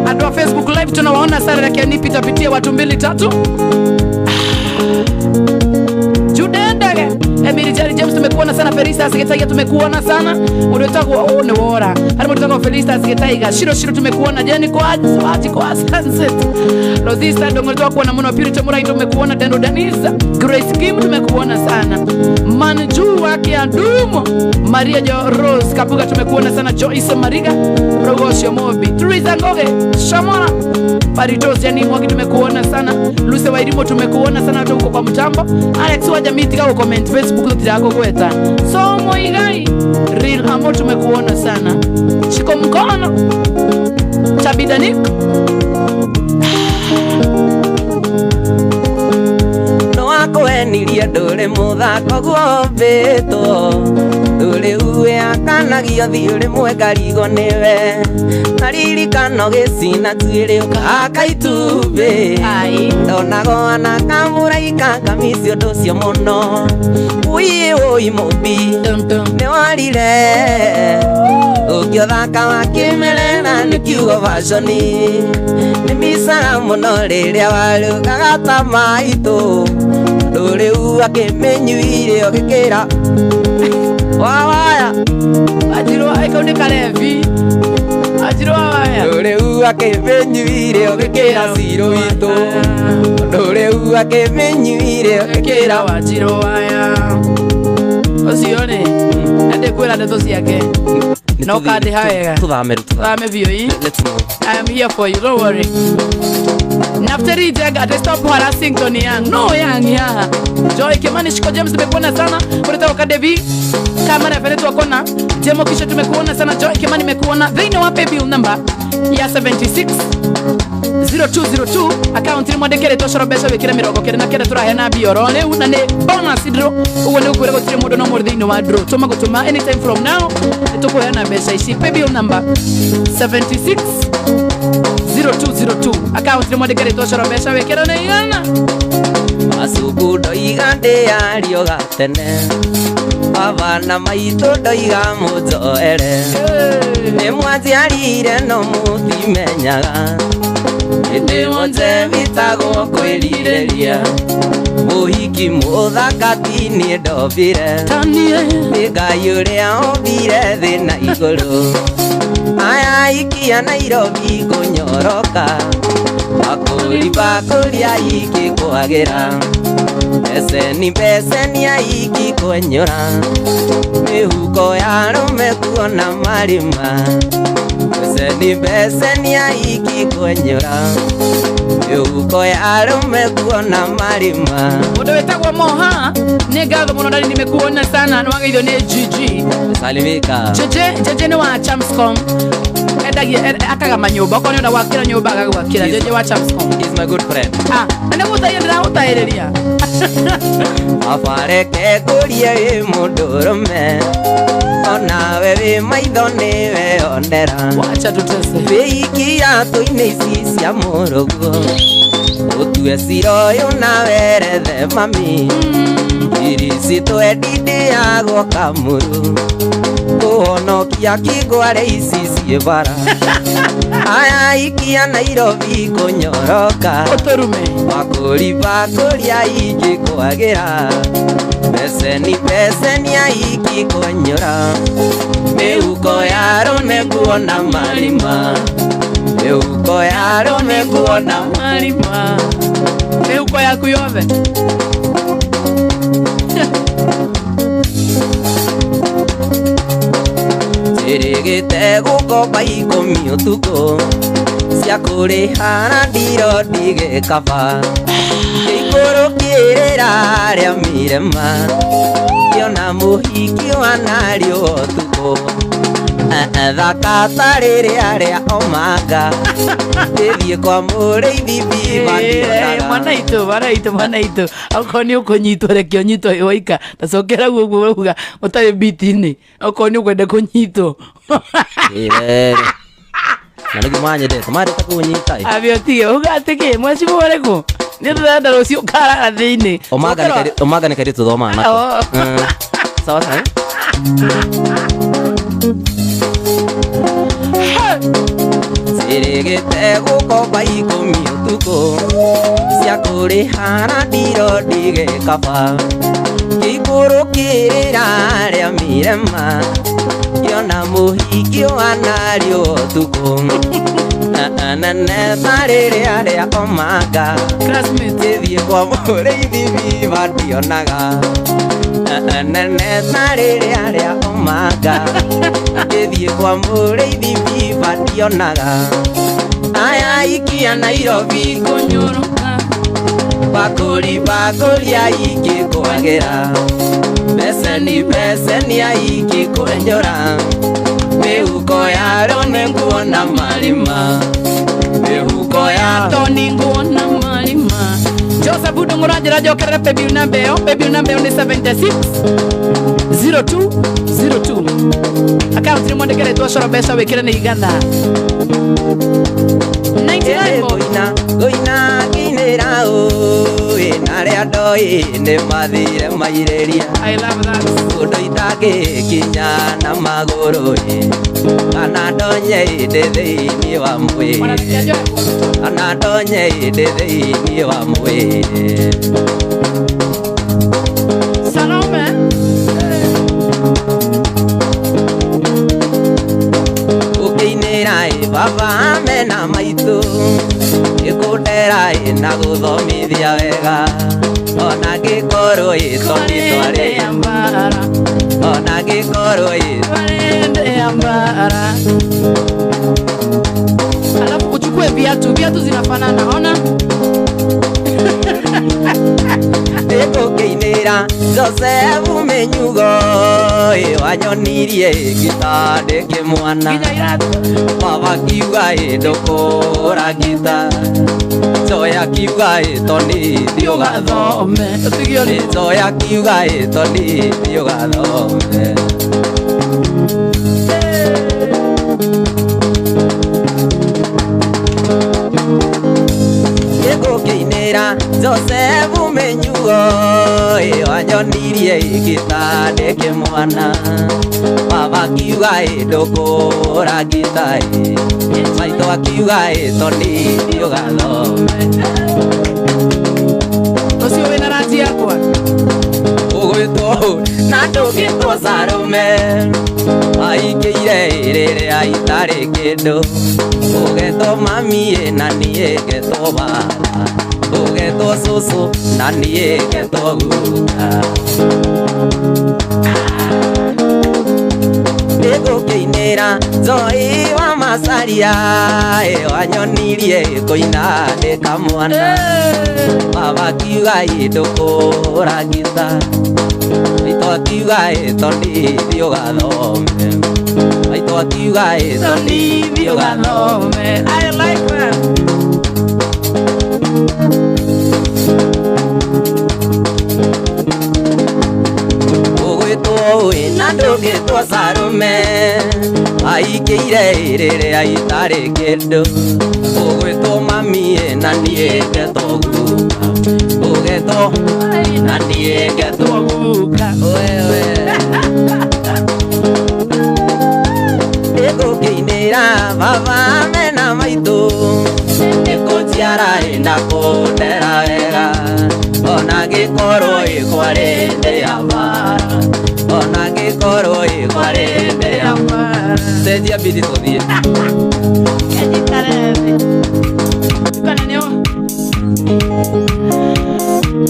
Andũ a Facebook Live tunawaona sana, lakini nipita pitia watu 2 3. Judendage Emily Jerry James tumekuona sana, Felista Asigetaia tumekuona sana. Uliotagwa oh ni wora. Hadi mtaka Felista Asigetaia, Shiro Shiro tumekuona, Jenny kwa Waji kwa Sunset. Rosista Ndongo tunakuona muno, Purity Murai tumekuona, Dendo Denisa, Grace Kim tumekuona sana. Manju wake Adumo, Maria Jo Rose Kabuga tumekuona sana, Joyce Mariga, Rogosio Mobi, Teresa Ngoge, Shamora Paritos yani Mwagi tumekuona sana, Luce Wairimo tumekuona sana hata huko kwa mtambo. Alex wa jamii tika uko comment Facebook tutirako gweta. Somo Igai Real Amo tumekuona sana. Shiko mkono Chabidanik No akwenirie ndũrĩ mũthako guombĩtwo ndũrĩ uwe akanagio thiũ rĩmwe ngarigwo nĩwe naririkano gĩcina tuĩrĩ ũkahaka itumbĩ Ai. ndonago anakamũraika ngamici ũndũ ũcio mũno ũi ũi mũmbi nĩ worire ũngĩ ũthaka wa kĩmerera nĩ kiugo fashion nĩ micaga mũno rĩrĩa warugaga ta maitũ rĩu akĩmĩnyuire ũgĩkĩra wawaya Ajiro kau nĩ karebi. Ajiro wawaya. rĩu akĩmĩnyuire ũgĩkĩra cirũ witũ rĩu akĩmĩnyuire ũgĩkĩra Kĩra wajiro waya. Ũcio rĩ, nĩndĩkwĩra ndeto ciake. No kandĩha wega. Tũthame rĩu, tũthame. Thame biũ ĩ. Let's move. I am here for you, don't worry. Naftari Jega ati stop harassing Tony Young. No Young ya. Joy Kimani Shiko James tumekuona sana. Kuleta kwa Devi kama na fere tuakona. Jemo kisha tumekuona sana. Joy Kimani nimekuona. They know pay bill number ya 76 0202 account ni mwandikire tocoro mbeca wikire mirongo kenda na kenda turaheana bioro riu na ni bonus draw uguo ni ukwira gutire mundu no muri thiini wa draw tuma gutuma anytime from now nitukuheana mbeca ici. Pay bill number 76 0202 account ni mwandikire tocoro mbeca wikire na igana Asubu ndoiga ndĩario gatene baba na maitũ ndoiga mũnjoere nĩ mwanjiarire no mũtimenyaga ĩndĩ wonje wĩtagwo kwĩrirĩria mũhiki mũthaka ti niĩ ndombire nĩ Ngai ũrĩa ombire thĩ na igũrũ aya ikia Nairobi kũnyoroka bakũri bakũri aiki kwagĩra beseni beseni aiki kwenyũra mĩhuko ya arũme kuona marima beseni beseni aiki kwenyũra mĩhuko ya arũme kuona marima. Mũndũ wĩtagwo Moha nĩ ngatho mũno ndari nimekuona sana nĩwageithio nĩ GG. Salimika JJ nĩ wa Chamscom endagia akaga manyũmba okorwo nĩ ũrenda gwakĩra nyũmba agagwakĩra. JJ wa Chamscom is my good friend. Ah, na nĩ gũtaia ndĩragũtaĩrĩria. Abareke ngũrie wĩ mũndũrũme onawe wĩ maitho nĩwe onera wacha tutese wĩikia tũ-inĩ ici cia mũrũguo ũtue cira ũyũ na werethe mami irici twendindĩagwo kamũrũ kũhonokia kĩngware ici ciĩ bara aya ikia Nairobi kũnyoroka ũtũrume bakũri bakũri aingĩ kwagĩra beseni beseni aiki kwenyũra mĩhuko ya arũme kuona marima mĩhuko ya arũme kuona marima mĩhuko yaku yothe. Njĩrĩgĩte gũkomba ikũmi ũtukũ cia kũrĩha na ndiro ndigĩkaba gĩikũrũkĩrĩra arĩa mirema kĩona mũhiki wanario ũtukũ thaka ta rĩrĩa rĩa omanga ĩthiĩ kwa mũrĩithi biba ndionaga. Mwana itũ okorwo nĩ ũkũnyitwo reke ũnyitwo wĩ waika tacokera guo ũguo ũrauga ũtarĩ biti-inĩ okorwo nĩ ũkwenda kũnyitwo na nĩguo manyendete marĩte kũnyita ĩ abia ũtige uga atĩ kĩ mwecimu ũrĩkũ nĩ ndĩrenda rũciũ ũkarara thĩinĩ. Omanga nĩ kairĩtu tũthomaga nako. Sawa sawa. Njĩrĩgĩte gũkomba ikũmi ũtukũ cia kũrĩha na ndiro ndigĩkaba gĩikũrũkĩrĩra arĩa mirema kĩona mũhiki wanario ũtukũ nene ta rĩrĩa rĩa omanga gĩthiĩ kwa mũrĩithi biba ndionaga nene ta rĩrĩa rĩa omanga gĩthiĩ kwa mũrĩithi biba ndionaga aya ikia Nairobi kũnyũrũka bakũri bakũri aingĩ kwagĩra beseni beseni aingĩ kwenyũra mĩhuko ya arũme nguona marima mĩhuko ya Tony nguona marima. Joseph Ndung'u njĩra njokerere pay bill number ĩyo. Pay bill number ĩyo nĩ 76 0202 account nĩ mwandĩkĩrĩtwo coro mbeca wĩkĩre nĩ igana 99 bob. Ngũina ngĩinĩra ũĩ na arĩa ndoĩ nĩ mathire mairĩria. I love that. Kũndũ itangĩkinya na magũrũ ĩ kana ndonye ndĩ thĩinĩ wa mwĩrĩ kana ndonye ndĩ thĩinĩ wa mwĩrĩ. Salome ũkĩinĩra ĩ baba mena maitũ ĩkũndera ĩ na gũthomithia wega ona ngĩkorwo ĩ tondũ twarĩ ona ngĩkorwo ĩ mbara. Alafu uchukue viatu, viatu zinafanana, ona? Ndĩgũkĩinĩra Joseph Menyugo wanyonirie ngita ndĩ mwana. Baba kiuga ndũkũra ngita, Njoya kiuga toni thiĩ ũgathome. Njoya kiuga toni thiĩ ũgathome. Ndĩgũkĩinĩra Joseph Menyugo wanyonirie ngita ndĩ mwana. Baba kiuga ndũkũra ngita, maitũ akiuga toni thiĩ ũgathome. Ũcio wĩna ranji yakwa ũgwĩtwo na ndũgĩtwo Salome aikĩire rĩrĩa itarĩ kĩndũ. Ũgetwo mami na niĩ ngetwo baba, ũgetwo cũcũ na niĩ ngetwo guka. Ndĩgũkĩinĩra Njohi wa Macaria wanyonirie kũina ndĩ kamwana. Baba kiuga ndũkũra ngita, maitũ akiuga toni thiĩ ũgathome. Maitũ akiuga toni thiĩ ũgathome. I like that. Ũgwĩtwo na ndũgĩtwo Salome aikĩire rĩrĩa itarĩ kĩndũ. Ũgwĩtwo mami na niĩ ngetwo guka, ũgetwo na niĩ ngetwo guka. Wewe ndĩgũkĩinĩra baba mena maitũ nĩkũnjiara na kũndera wega. Ona ngĩkorwo ĩkwarĩ ndĩ ya mbara, ona ngĩkorwo ĩkwarĩ ndĩ ya mbara. Cenjia bidi tũthiĩ.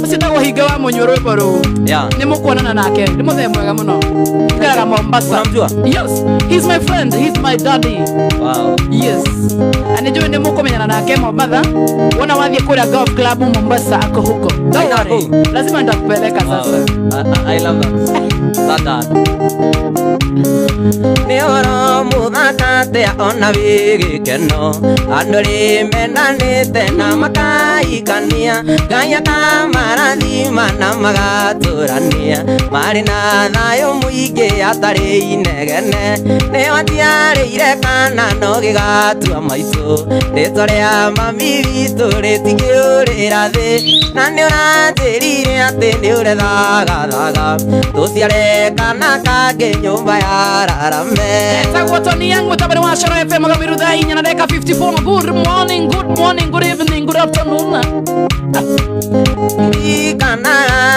Ũcio Hinga wa Mũnyuo rwĩmbo rũu. Nĩ mũkuonana nake, nĩ mũthee mwega mũno. Ikaraga Mombasa. Unamjua? Yes, he's my friend, he's my daddy. Wow. Yes. Na nĩnjũĩ nĩ mũkũmenyana nake Mombatha. Wona wathiĩ kũrĩa golf club Mombasa ako huko. Don't worry. Lazima nitakupeleka sasa. I love that. That dad. Nĩ ũhoro mũthaka atĩa ona wĩ gĩkeno, andũ rĩ mendanĩte na makaikania, Ngai akamarathima na magatũrania, marĩ na thayũ mũingĩ atarĩ inegene. Nĩ watiarĩire kana no gĩgatua maitũ, rĩtwa rĩa mami witũ rĩtingĩũrĩra thĩ, na nĩ ũranjĩrire atĩ nĩ ũrethagathaga tũciare kana kangĩ nyũmba ya rarame. Etagwo Tony Young mutabani wa Coro FM gabiru thaa inya na ndagĩka 54. Good morning, good morning, good evening, good afternoon. Ririkana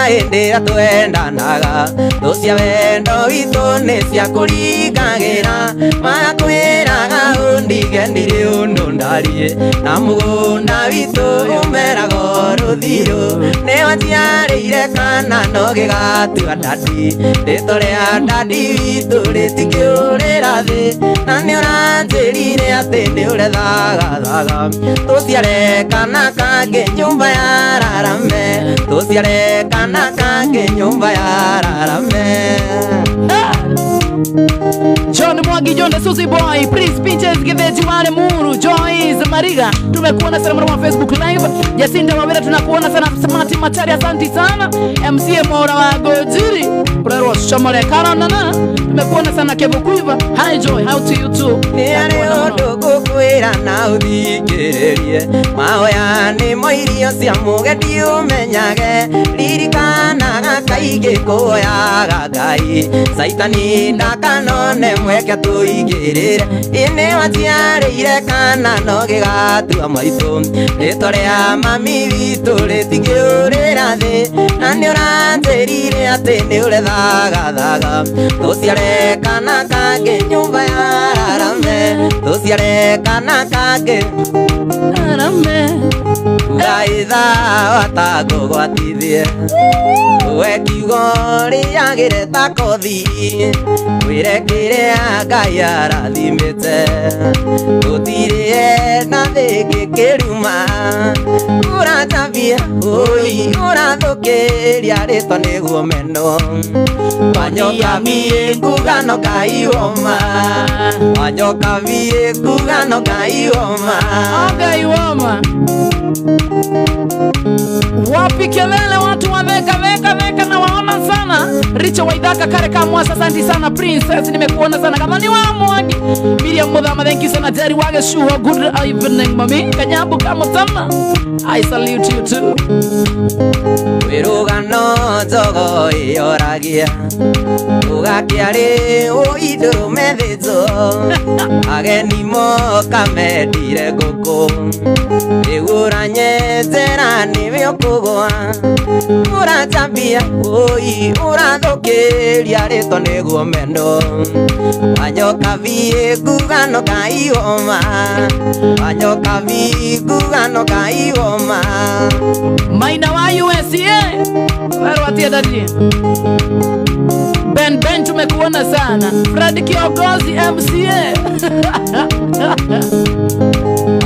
hĩndĩ ĩrĩa twendanaga, thũ cia wendo witũ nĩ ciakũringagĩra, makwĩraga ũndige ndirĩ ũndũ ndariĩ, na mũgũnda witũ ũmeraga rũthiru. Nĩ wanjiarĩire kana no gĩgatua ndadi, rĩtwa rĩa ndadi witũ rĩtingĩũrĩra thĩ, na nĩ ũranjĩrire atĩ nĩ ũrethagathaga tũciare kana kangĩ nyũmba ya rarame, tũciare kana kangĩ nyũmba ya rarame. John Mwangi, John the Susie Boy, Prince Pinches, Getheji Wale Muru, Joyce Mariga, tumekuona sana mwana wa Facebook Live. Jacinda Wawera tunakuona sana, Samati Machari asanti sana, MCA Mora wa Gojiri, Prero Shomole Karonana, tumekuona sana Kevo Kuiva. Hi Joy, how to you too. Nĩ arĩ ũndũ ngũkwĩra na ũthikĩrĩrie, mahoya nĩmo irio cia mũgendi ũmenyage, ririkanaga kaingĩ kũhoyaga Ngai, Caitani ndakanone mweke tũigĩrĩre, ĩ nĩ waciarĩire kana no gĩgatua maitũ, rĩtwa rĩa mami witũ rĩtingĩũrĩra thĩ, na nĩ ũranjĩrire atĩ nĩ ũrethagathaga tũciare kana kangĩ nyũmba ya rarame, tũciare kana kangĩ rarame. Ugaitha watagũgwatithie we kiugo rĩagĩre ta kothi wĩre kĩrĩa Ngai arathimĩte gũtirĩ na thĩngĩ kĩruma ũratambia ũi ũrathũkĩria rĩtwa nĩguo meno wanyoka biĩ nguga no Ngai woma wanyoka biĩ nguga no Ngai woma Ngai woma. Wapi kelele watu wameka veka veka na waona sana. Richo Waidhaka kare kamwa asante sana princess nimekuona sana kama ni wa Mwangi. Miriam Muthama thank you sana. Jerry Wage Shuho good evening mami. Kanyabu kama sana. I salute you too. Wirugano njogo iyoragia ugakiari uindũrũme thĩnjwo ageni moka mendire ngũkũ rĩu ũranyenjera nĩwe ũkũgũa ũranjambia ũi ũrathũkĩria rĩtwa nĩguo meno wanyoka biĩ nguga no Ngai woma wanyoka biĩ nguga no Ngai woma. Maina wa USA Werwatia dadi Ben Ben tumekuona sana. Fred Kiongozi MCA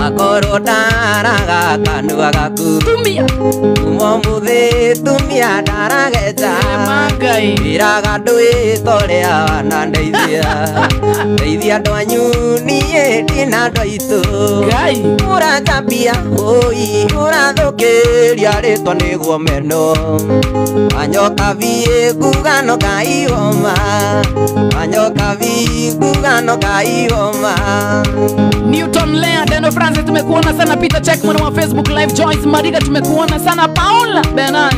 Akorwo ndaraga kanua gaku tumia kuma mũthĩ tumia ndarageja Ngai wĩraga ndwĩta ũrĩa wanandeithia ndeithia andũ anyu niĩ ndĩna andũ aitũ Ngai ũranjambia ũi ũrathũkĩria rĩtwa nĩguo meno wanyoka biĩ nguga no Ngai woma wanyoka biĩ nguga no Ngai woma. Newton Lea, Deno Francis tumekuona sana. Peter Checkman wa Facebook Live, Joyce Mariga tumekuona sana. Paula Benai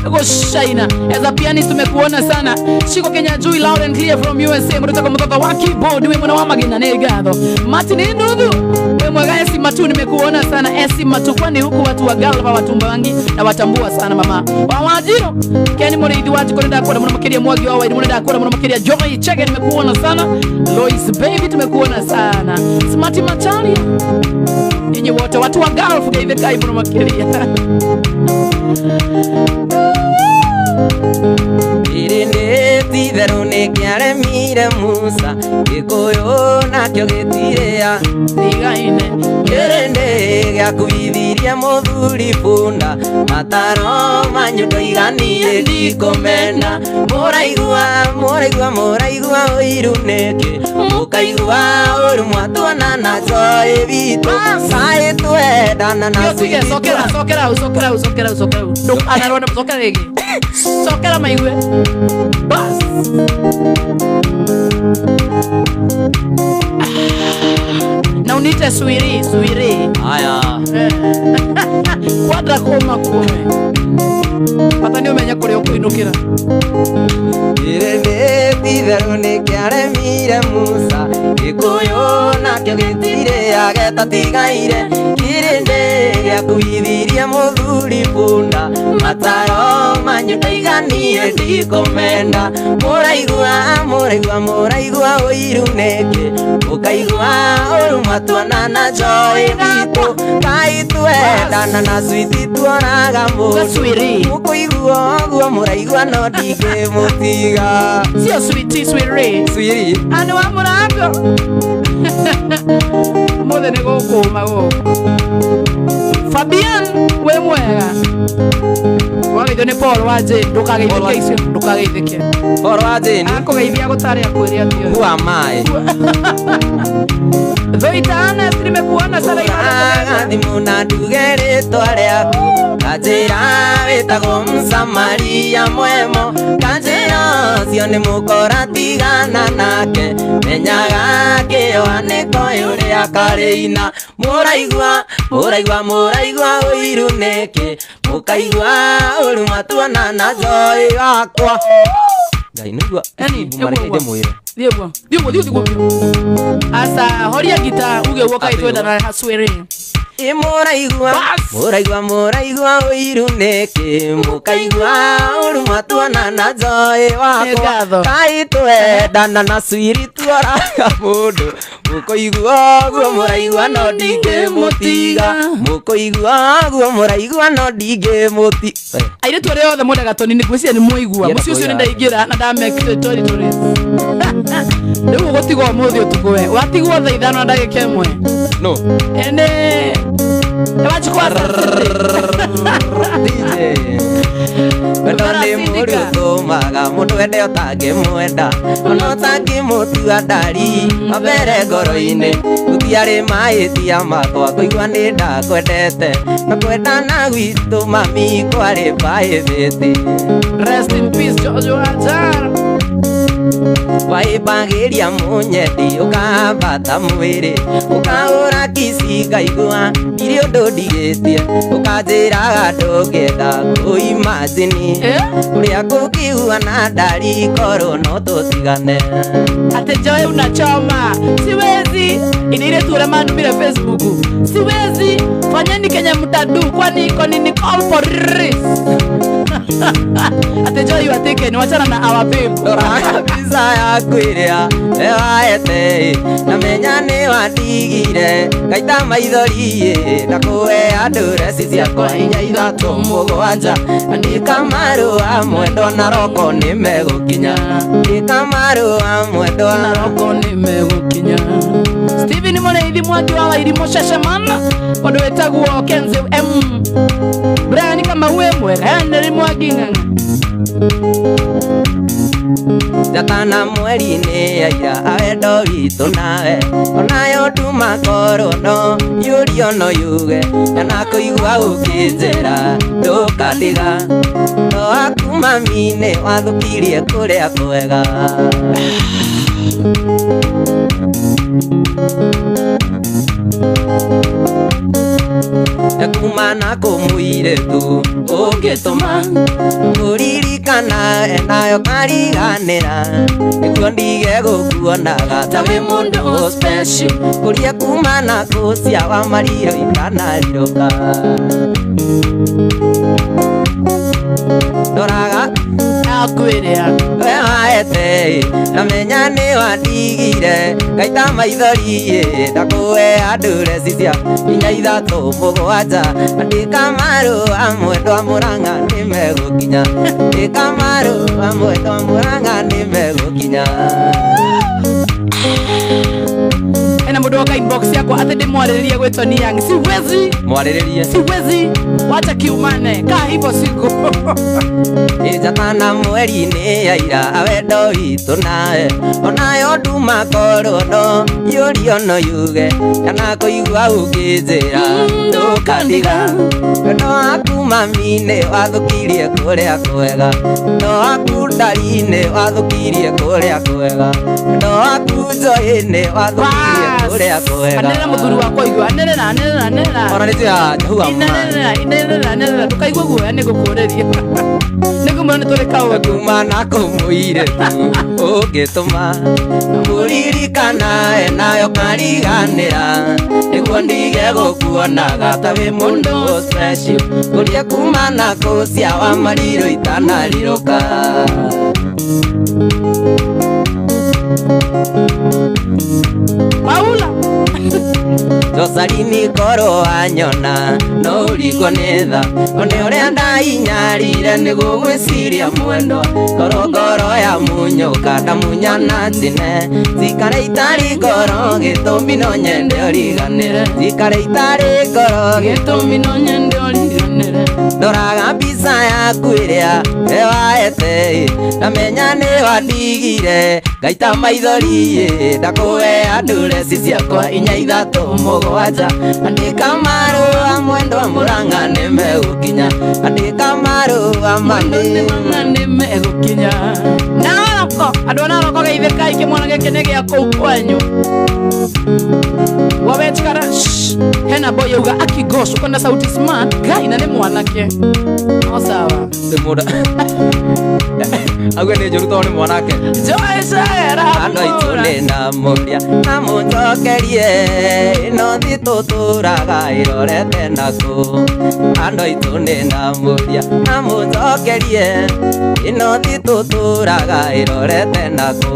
Go Shaina as a pianist tumekuona sana. Shiko Kenya Jui loud and clear from USA. Mtoto mtoto wa keyboard we mwana wa magina negatho. Martin Nduthu we mwaga Esi Matu nimekuona sana. Esi Matu kwani huku watu wa Galva watumba wangi na watambua sana mama. Wa Wajiro Ken Muriithi wa Jiko nenda kuona mwana Mwangi wa Wairi nenda kuona mwana makiria Joy Chege nimekuona sana. Lois Baby tumekuona sana. Smart Macharia ninyi wote watu wa Galva geithe kai mwana makiria. Irinde titherũ nĩkĩaremire Musa gĩkũyũ nakĩo gĩtirĩa Tigaine kĩrĩndĩ gĩakuithirie mũthuri bunda mataro manyu ndoiganiĩ ndikũmena mũraigua mũraigua mũraigua ũiru nĩkĩ mũkaigua ũru mwatuona na njoĩ witũ saĩ twendana na Tige sokera sokera sokera sokera sokera ndũkanarone sokera rĩngĩ sokera maigue bas. Na unite suiri suiri aya kwadra koma kume bata nĩ ũmenye kũrĩa ũkũinũkĩra. Kĩrĩndĩ titherũ nĩkĩaremire Musa gĩkũyũ nakĩo gĩtirĩa gĩtatigaire kĩrĩndĩ gĩakuithirie mũthuri bunda mataro manyu ndaiganiĩ ndikũmenda mũraigua mũraigua mũraigua ũiru nĩkĩ mũkaigua ũru mwatuona na njoĩ witũ Ngai twendana na sweet tuonaga mũndũ mũkũigua ũguo mũraigua no ndingĩmũtiga. Sio sweet swiri swiri anu wa mũrango mothe nĩ gũkũma gũkũ. Fabian we mwega wageithio nĩ Paul wa Jane ndũkageithĩke icio ndũkageithĩke Paul wa Jane akũgeithia gũtarĩ akwĩre atĩ who am I Thoitana nimekuona sana ina thimũ na nduge rĩtwa rĩaku kanjĩra wĩtagwo Msamaria mwemo kanjĩra ũcio nĩ mũkora tigana nake menyaga kĩoa nĩkoĩ ũrĩa karĩina mũraigua mũraigua mũraigua ũiru nĩkĩ mũkaigua ũru mwatuona na njoĩ wakwa Ngai nĩgua mareke ndĩmwĩre Thiĩ guo thiĩ guo thiĩ guo asa horia gita uge guo kai twenda na haswere Mũraigua mũraigua mũraigua ũiru nĩkĩ mũkaigua ũru mwatuona na njoĩ wakwa Ngai twendana na swiri tuoraga mũndũ Mũkũigua ũguo mũraigua no ndingĩmũtiga. Mũkũigua ũguo mũraigua no ndingĩmũtiga. Airĩtu arĩa othe mwendaga Tony nĩ ngwĩciria nĩ mwaigua. Ndienda Mũciĩ ũcio nĩ kũiga. ndaingĩra na ndamekire toritũrĩ. Rĩu ũgũtigwo ũmũthĩ ũtukũ we. Watigwo thaa 5 na ndagĩka 1. No. Ene. Wachukua DJ. Wendo nĩ mũru ũtũmaga mũndũ ende ũtangĩmwenda, ona ũtangĩmũtua ndari wambere ngoro-inĩ. Gũtiarĩ mahĩtia makwa kũigua nĩ ndakwendete, na kwendana gwitũ mami kwarĩ private. Rest in peace George Wanjara. Waĩmbagĩria mũnyendi ũkambata mwĩrĩ, ũkahũra kici ngaigua ndirĩ ũndũ ndigĩtie, ũkanjĩraga ndũngĩenda kũimagine ũrĩa kũngĩigua na ndari korwo no tũtigane. Ate Joy unachoma. Siwezi. Ine ile tu manumire Facebook. Siwezi. Fanyeni Kenya mtadu kwani kwa nini call for risk. Ate Joy you are taken. Wachana na our babe. Ndoraga mbica yaku ĩrĩa waete, na menya nĩ wandigire ngaita maithori ndakũhe ndũreci ciakwa 4 3 7. Andĩka marũa mwendwa na roko nĩ megũkinya. Andĩka marũa mwendwa na roko nĩ megũkinya. Steven Mũrĩithi Mwangi wa Wairimu Shashamana ũndũ wĩtagwo Kenzo M Brian kama uwe mwega Henry Mwangi ng'ang'a. Njata na mweri nĩ aira a wendo witũ nawe, onayo nduma korwo no yũrio no yuge, na kũigua ũkĩnjĩra ndũkandiga. No waku mami nĩ wathũkirie kũrĩa kwega. Kuma na kũmũirĩtu ũngĩtũma mũririkana enayo kariganĩra, nĩguo ndige gũkuonaga ta wĩ mũndũ special, kũrĩa kuma na kũcia wa mariro itanarirũka. Ndoraga akwĩrĩa we waete, na menya nĩ wandigire ngaita maithori ndakũhe ndũreci cia 4 3 7. Andĩka marũa mwendwa Mũrang'a nĩ megũkinya. Andĩka marũa mwendwa Mũrang'a nĩ megũkinya. Ena mũndũ woka inbox yakwa atĩ ndĩmwarĩrĩrie gwĩ Tony Young. Siwezi. Mwarĩrĩrie. Siwezi. Wacha kiumane. Kaa hivyo siku. Njata na mweri nĩ aira a wendo witũ nawe, onayo nduma korwo no yũrio no yuge, kana kũigua ũkĩnjĩra ndũkandiga. Wendo waku mami nĩ wathũkirie kũrĩa kwega, wendo waku ndari nĩ wathũkirie kũrĩa kwega, wendo waku Joy nĩ wathũkirie kũrĩa kwega. Anĩrĩra mũthuri wakwa igua, anĩrĩra, anĩrĩra, anĩrĩra. Ona nĩ njĩra njahua ma. Inĩrĩra, inĩrĩra, anĩrĩra, ndũkaigue guoya nĩ ngũkũũrĩria. Nĩngũmwĩra nĩ tũrĩ kaũndũ. Kuma na kũmũirĩtu ũngĩtũma mũririkana enayo kariganĩra, nĩguo ndige gũkuonaga ta wĩ mũndũ special, kũrĩa kuma na kũcia wa mariro itanarirũka. Paula Josalini korwo wanyona no ũringwo nĩ tha, one ũrĩa ndainyarire nĩ gũgwĩciria mwendwa, korwo ngoro ya munyũka ndamunyana njine, njikare itarĩ ngoro gĩtũmi no nyende ũriganĩre, njikare itarĩ ngoro gĩtũmi no nyende ũriganĩre. Ndoraga mbica yaku ĩrĩa waete, na menya nĩ wandigire ngaita maithori ndakũhe ndũreci ciakwa 4 3 7. Andĩka marũa mwendwa Mũrang'a nĩ megũkinya. Andĩka marũa Mũrang'a nĩ megũkinya. Naroko andũ a Naroko geithĩkai kĩmwana gĩkĩ nĩ gĩa kũu kwanyu. Wawechkara hena boy yauga akigosh uko na sauti smart guy na nĩ mwanake. No sawa. Nĩ mũndũ. Auge nĩ njũru tondũ nĩ mwanake. Joyce Andũ aitũ nĩ namũria na mũnjokerie ĩno thĩ tũtũraga ĩrorete nakũ. Andũ aitũ nĩ namũria na mũnjokerie ĩno thĩ tũtũraga ĩrorete nakũ.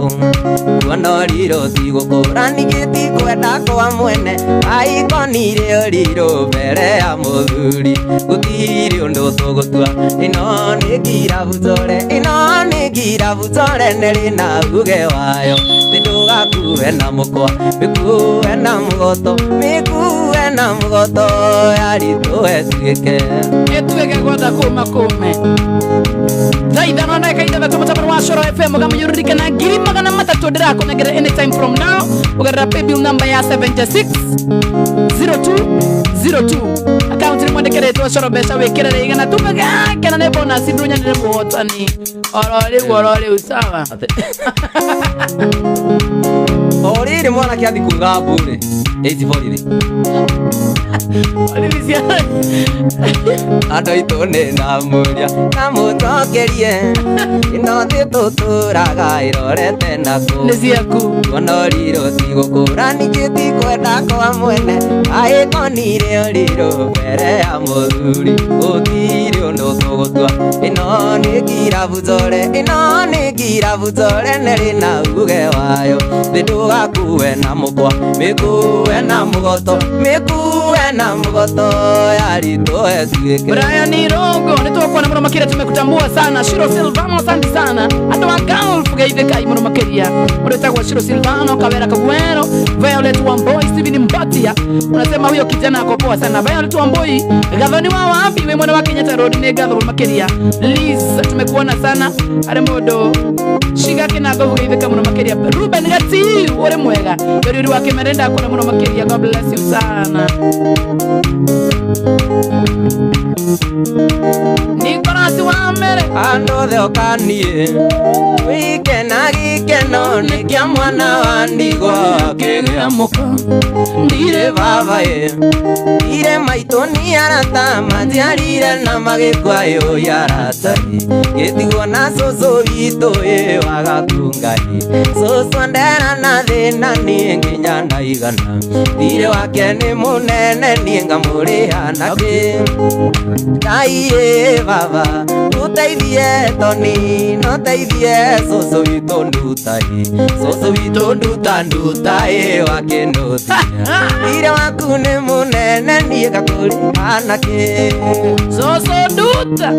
Kuona ũrirũ ti gũkũra ningĩ ti kwenda kwa mwene aikonire ũrirũ mbere ya mũthuri. Gũtirĩ ũndũ tũgũtua ĩno nĩ ngirabu nzore ĩno nĩ ngirabu nzore nĩrĩ na uge wayo. Thĩ ndũgakue na mũkwa mĩkue na mũgoto mĩkue na mũgoto yaritũ ĩtuĩke ĩtuĩke gwatha kũma kũme. Thaa ithano na ndagĩka ithathatũ mũtambo wa Coro FM ũkamũnyũrũrikana 300,000 ndĩrakũnengera anytime from now ũgerera paybill number ya 76 02 02 akaunti nĩ mwandĩkĩrĩtwo Coro mbeca wĩkĩrĩre igana tumegakena nĩ bonus ndũnyanĩre mũhotani oro rĩu oro rĩu sawa. O rĩrĩ mwanake athi kuga mbu rĩ ĩci borithi. Andũ aitũ nĩ namũria na mũnjokerie ĩno thĩ tũtũraga ĩrorete nakũ. Nĩ ciaku. Kuona ũrirũ ti gũkũra ningĩ ti kwenda kwa mwene aikonire ũrirũ mbere ya mũthuri. Gũtirĩ ũndũ tũgũtua ĩno nĩ ngirabu nzore ĩno nĩ ngirabu nzore nĩrĩ na uge wayo. Thĩ ndũgakue na mũkwa mĩkue na mũgoto mĩkue na mũgoto yaritũ ĩtuĩke. Brian Irongo nĩ tũkuona mũno makĩria tumekutambua sana. Shiro Silvano asante sana. Andũ a Gulf geithĩkai mũno makĩria. Mũndũ wĩtagwo Shiro Silvano Kawera Kagwero Violet Wamboi Steven Mbatia unasema huyo kijana ako poa sana. Violet Wamboi gathoni wa wapi we mwana wa Kenyatta Road nĩ ngatho mũno makĩria. Liz tumekuona sana. Arĩ mũndũ Shiga kinago geithĩka mũno makĩria. Ruben Gati ũrĩ mwega. Yori wa Kimerenda kuona mũno makĩria. God bless you sana. Nicholas wa mere andũ othe okanie wikena gĩkeno nĩ kĩa mwana wa ndigwa akĩgĩa mũka. Ndirĩ baba ĩ ndirĩ maitũ nĩ arata majiarire na magĩkua ĩ arata ĩ gĩtigwo na cũcũ witũ ĩ wagakunga ĩ cũcũ ndera na thĩna niĩ nginya ndaigana thirĩ wake nĩ mũnene niĩ ngamũrĩha nakĩ. Ngai ĩ baba ũteithie toni no teithie cũcũ witũ nduta ĩ cũcũ witũ nduta nduta ĩ wakĩnũthia thirĩ waku nĩ mũnene niĩ ngakũrĩha nakĩ. Soso nduta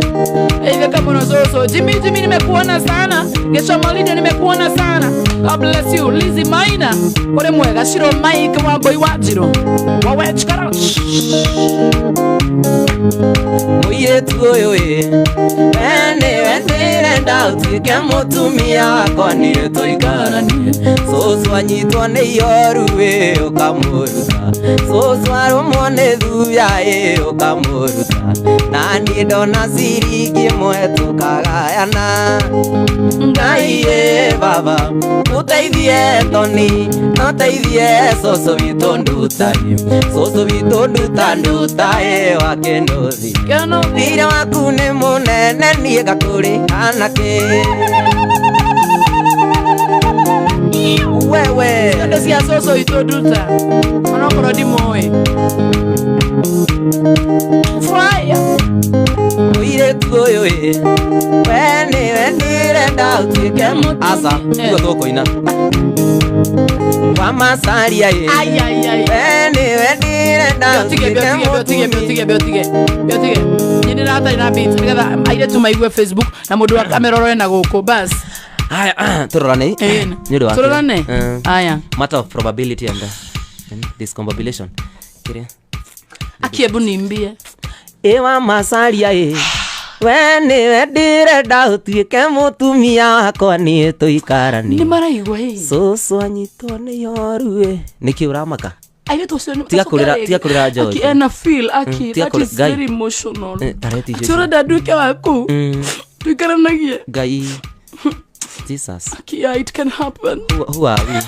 itheka mũno soso. Jimmy Jimmy nimekuona sana. Gesha Malida nimekuona sana. God bless you. Lizzy Maina ũrĩ mwega. Shiro Mike wa Boy wa Jiro wa Wech Karach. Mũirĩtu ũyũ ĩ we nĩwe ndĩrenda ũtuĩke mũtumia wakwa niĩ tũikaranie. Cũcũ anyitwo nĩ ihoru ĩ ũkamũruta cũcũ arũmwo nĩ thuya ĩ ũkamũruta na niĩ ndona ciringi ĩmwe tũkagayana. Ngai ĩ baba ũteithie toni no teithie cũcũ witũ nduta ĩ cũcũ witũ nduta nduta ĩ wakĩnũthi thirĩ waku nĩ mũnene niĩ ngakũrĩha nakĩ. Wewe Ciondo cia cũcũ witũ nduta onokorwo ndimũĩ. Fire. Mũirĩtu ũyũ ĩ we nĩwe ndĩrenda ũtuĩke aca nĩguo tũkũina wa Masaria ĩ Ai ai ai we nĩwe ndĩrenda Biotige ũtuĩke biotige biotige biotige biotige niĩ ndĩratarĩ na beat nĩgetha airĩtu maigue Facebook na mũndũ wa kamera ũrore na gũkũ bas. Haya tũrorane Ĩni. nĩ ũndũ wa Tũrorane aya matter of probability and discombobulation kĩrĩa akiebu nimbie ĩ wa Masaria ĩ we nĩwe ndĩrenda ũtuĩke mũtumia wakwa niĩ tũikaranie. Nĩ maraigua ĩ Cũcũ anyitwo nĩ ihoru ĩ nĩkĩ ũramaka. Airĩtu acio nĩ Tiga kũrĩra tiga kũrĩra George. Aki ena feel aki Tiga that kũrĩra is Ngai. very emotional. Tareti Atĩ ũrenda nduĩke waku tuikaranagie. Ngai Jesus. Aki yeah, it can happen. Who are we?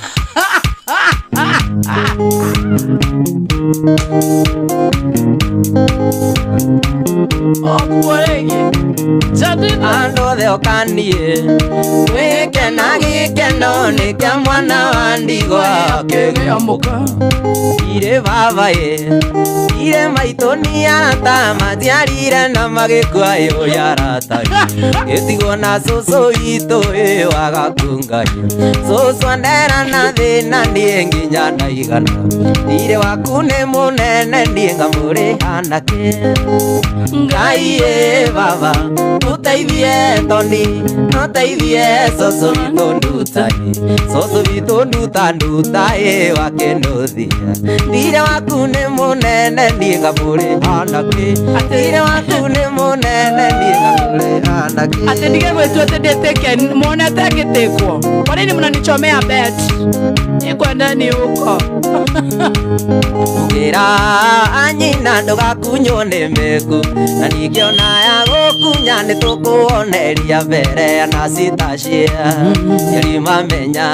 Okuo rĩngĩ. Jadida. Andũ othe okanie twĩkena gĩkeno nĩ kĩa mwana wa ndigwa Akĩgĩa mũka. Irĩ baba ĩ irĩ maitũ nĩ arata matiarire na magĩkua ĩ arata gĩtigwo na cũcũ witũ ĩ wagakungai cũcũ andera na thĩna niĩ nginya ndaigana thirĩ waku nĩ mũnene niĩ ngamũrĩha nakĩ Ngai ĩ baba ũteithie Toni ũteithie cũcũ witũ nduta ĩ cũcũ witũ nduta nduta ĩ wakĩnũthia thirĩ waku nĩ mũnene niĩ ngamũrĩha nakĩ thirĩ waku nĩ mũnene niĩ ngamũrĩha nakĩ Atĩ ndige gwĩtua atĩ ndĩtĩke muonete ngĩtĩkwo. Kwa nini mnanichomea bet? Nikwenda ni huko. Ugĩra anyina ndũgakunywo nĩ mĩku na ningĩ ona ya gũkunya nĩ tũkũoneria mbere na citacia ciari mamenya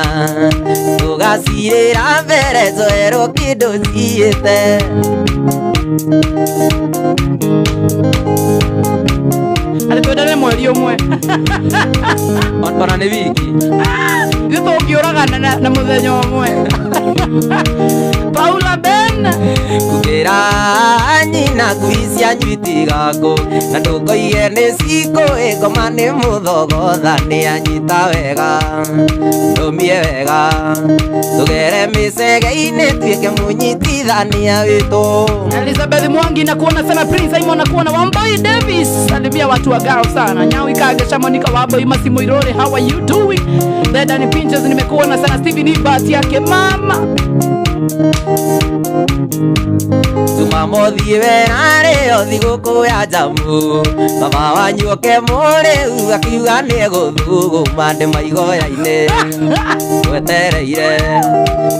tũgacirĩra mbere njoerwo kĩndũ ciĩte Atĩ twendane mweri ũmwe. Ona nĩ wiki. Ithuĩ tũngĩũragana na mũthenya ũmwe. Paula Ben. Ugĩra nyina ngui cianyu itigakũ na ndũkoige nĩ cikũĩ ngoma nĩ mũthogotha nĩ anyita wega ndũmie wega tũgere mĩcege-inĩ tuĩke mũnyitithania witũ. Elizabeth Mwangi nakuona sana. Prince Simon nakuona. Wamboi Davis salimia watu wa Gao sana. Nyawi Kage Shamonika Wamboi Masimo Irore, how are you doing? Dedan Pinches nimekuona sana. Steven Ibat yake mama. Jumamothi wera rĩo thigũkũ ya njamu baba wanyu oke mũrĩu akiuga nĩegũthuguma ndĩ maigoya-inĩ wetereire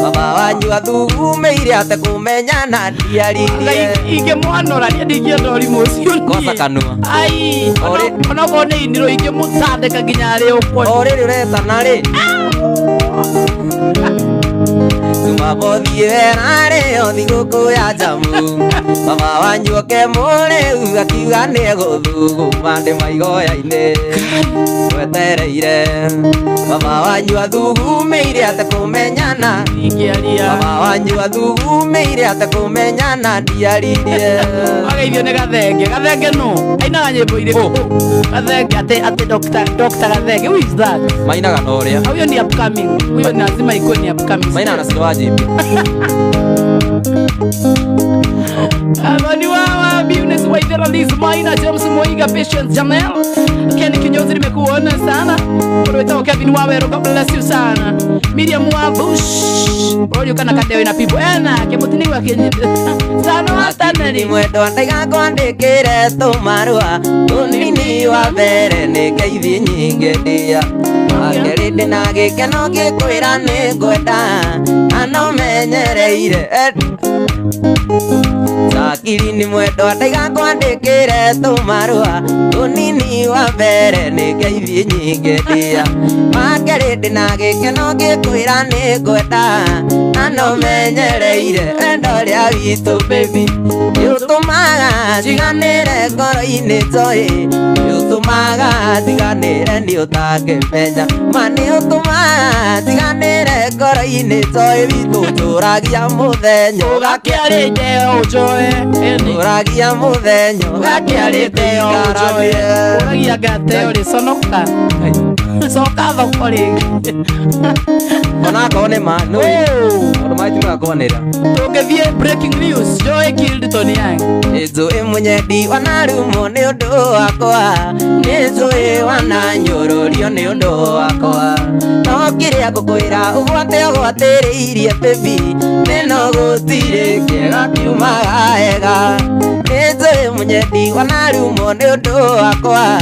baba wanyu athugumĩire atekũmenya na ndiaririe Ingĩmwanũra niĩ ndingĩenda ũrimũ ũcio niĩ. Kosa kanua. Ai, Ori- onokorwo nĩ inirũ ingĩmũtandĩka nginya arĩ ũkwo. O rĩrĩ ũretana rĩ Jumamothi wera rĩo thigũkũ ya njamu baba wanyu oke mũrĩu akiuga nĩegũthuguma ndĩ maigoya-inĩ wetereire baba wanyu athugumĩire atekũmenyana Ingĩaria. baba wanyu athugumĩire atekũmenyana ndiaririe. Wageithio nĩ Gathenge. Gathenge nũ? Ainaga nyĩmbo irĩkũ? Gathenge atĩ Dr. Gathenge. Who is that? Mainaga na ũrĩa Huyo ni upcoming. Huyo ni lazima ikuwe ni upcoming. mainaga na Cino wa JP. Amani wawa Business Waithera Liz Maina James Moiga Patience Jamel Ken Kinyozi nimekuona sana. Wetagwo Kevin Wawero, God bless you sana. Miriam Wabush Rorio kana kadeo na people ena kemutini wa kinyite sana ataneri mwendwa ndaigakwandĩkĩre tũmarũa tũnini wa mbere nĩ ngeithi nyingĩ ndia wakerĩ ndĩna gĩkeno ngĩkwĩra nĩ ngwenda na no menyereire Akiri ni mwendwa ndaigakwandĩkĩre tũmarũa tũnini wa mbere nĩ ngeithi nyingĩ ndia wakerĩ ndĩna gĩkeno ngĩkwĩra nĩ ngwenda na no menyereire wendo ũrĩa witũ baby nĩũtũmaga njiganĩre ngoro-inĩ njoĩ nĩũtũmaga njiganĩre nĩ ũtangĩmenya ma nĩũtũmaga njiganĩre ngoro-inĩ njoĩ witũ njũragia mũthenya ũgakĩarĩte ũnjoe njũragia mũthenya ũgakĩarĩte ũnjoe ũragia ngate ũrĩ conoka coka thoko rĩngĩ onakorwo nĩ ma nĩ maũndũ marĩa timũgakwanĩra. Tũngĩthiĩ breaking news Joy killed Tony Young. Nĩnjũĩ mũnyendi wanarumwo nĩ ũndũ wakwa nĩnjũĩ wananyũrũrio nĩ ũndũ wakwa no kĩrĩa ngũkwĩra ũgwate ũgwatĩrĩirie baby nĩno gũtirĩ kĩega kiumaga wega nĩnjũĩ mũnyendi wanarumwo nĩ ũndũ wakwa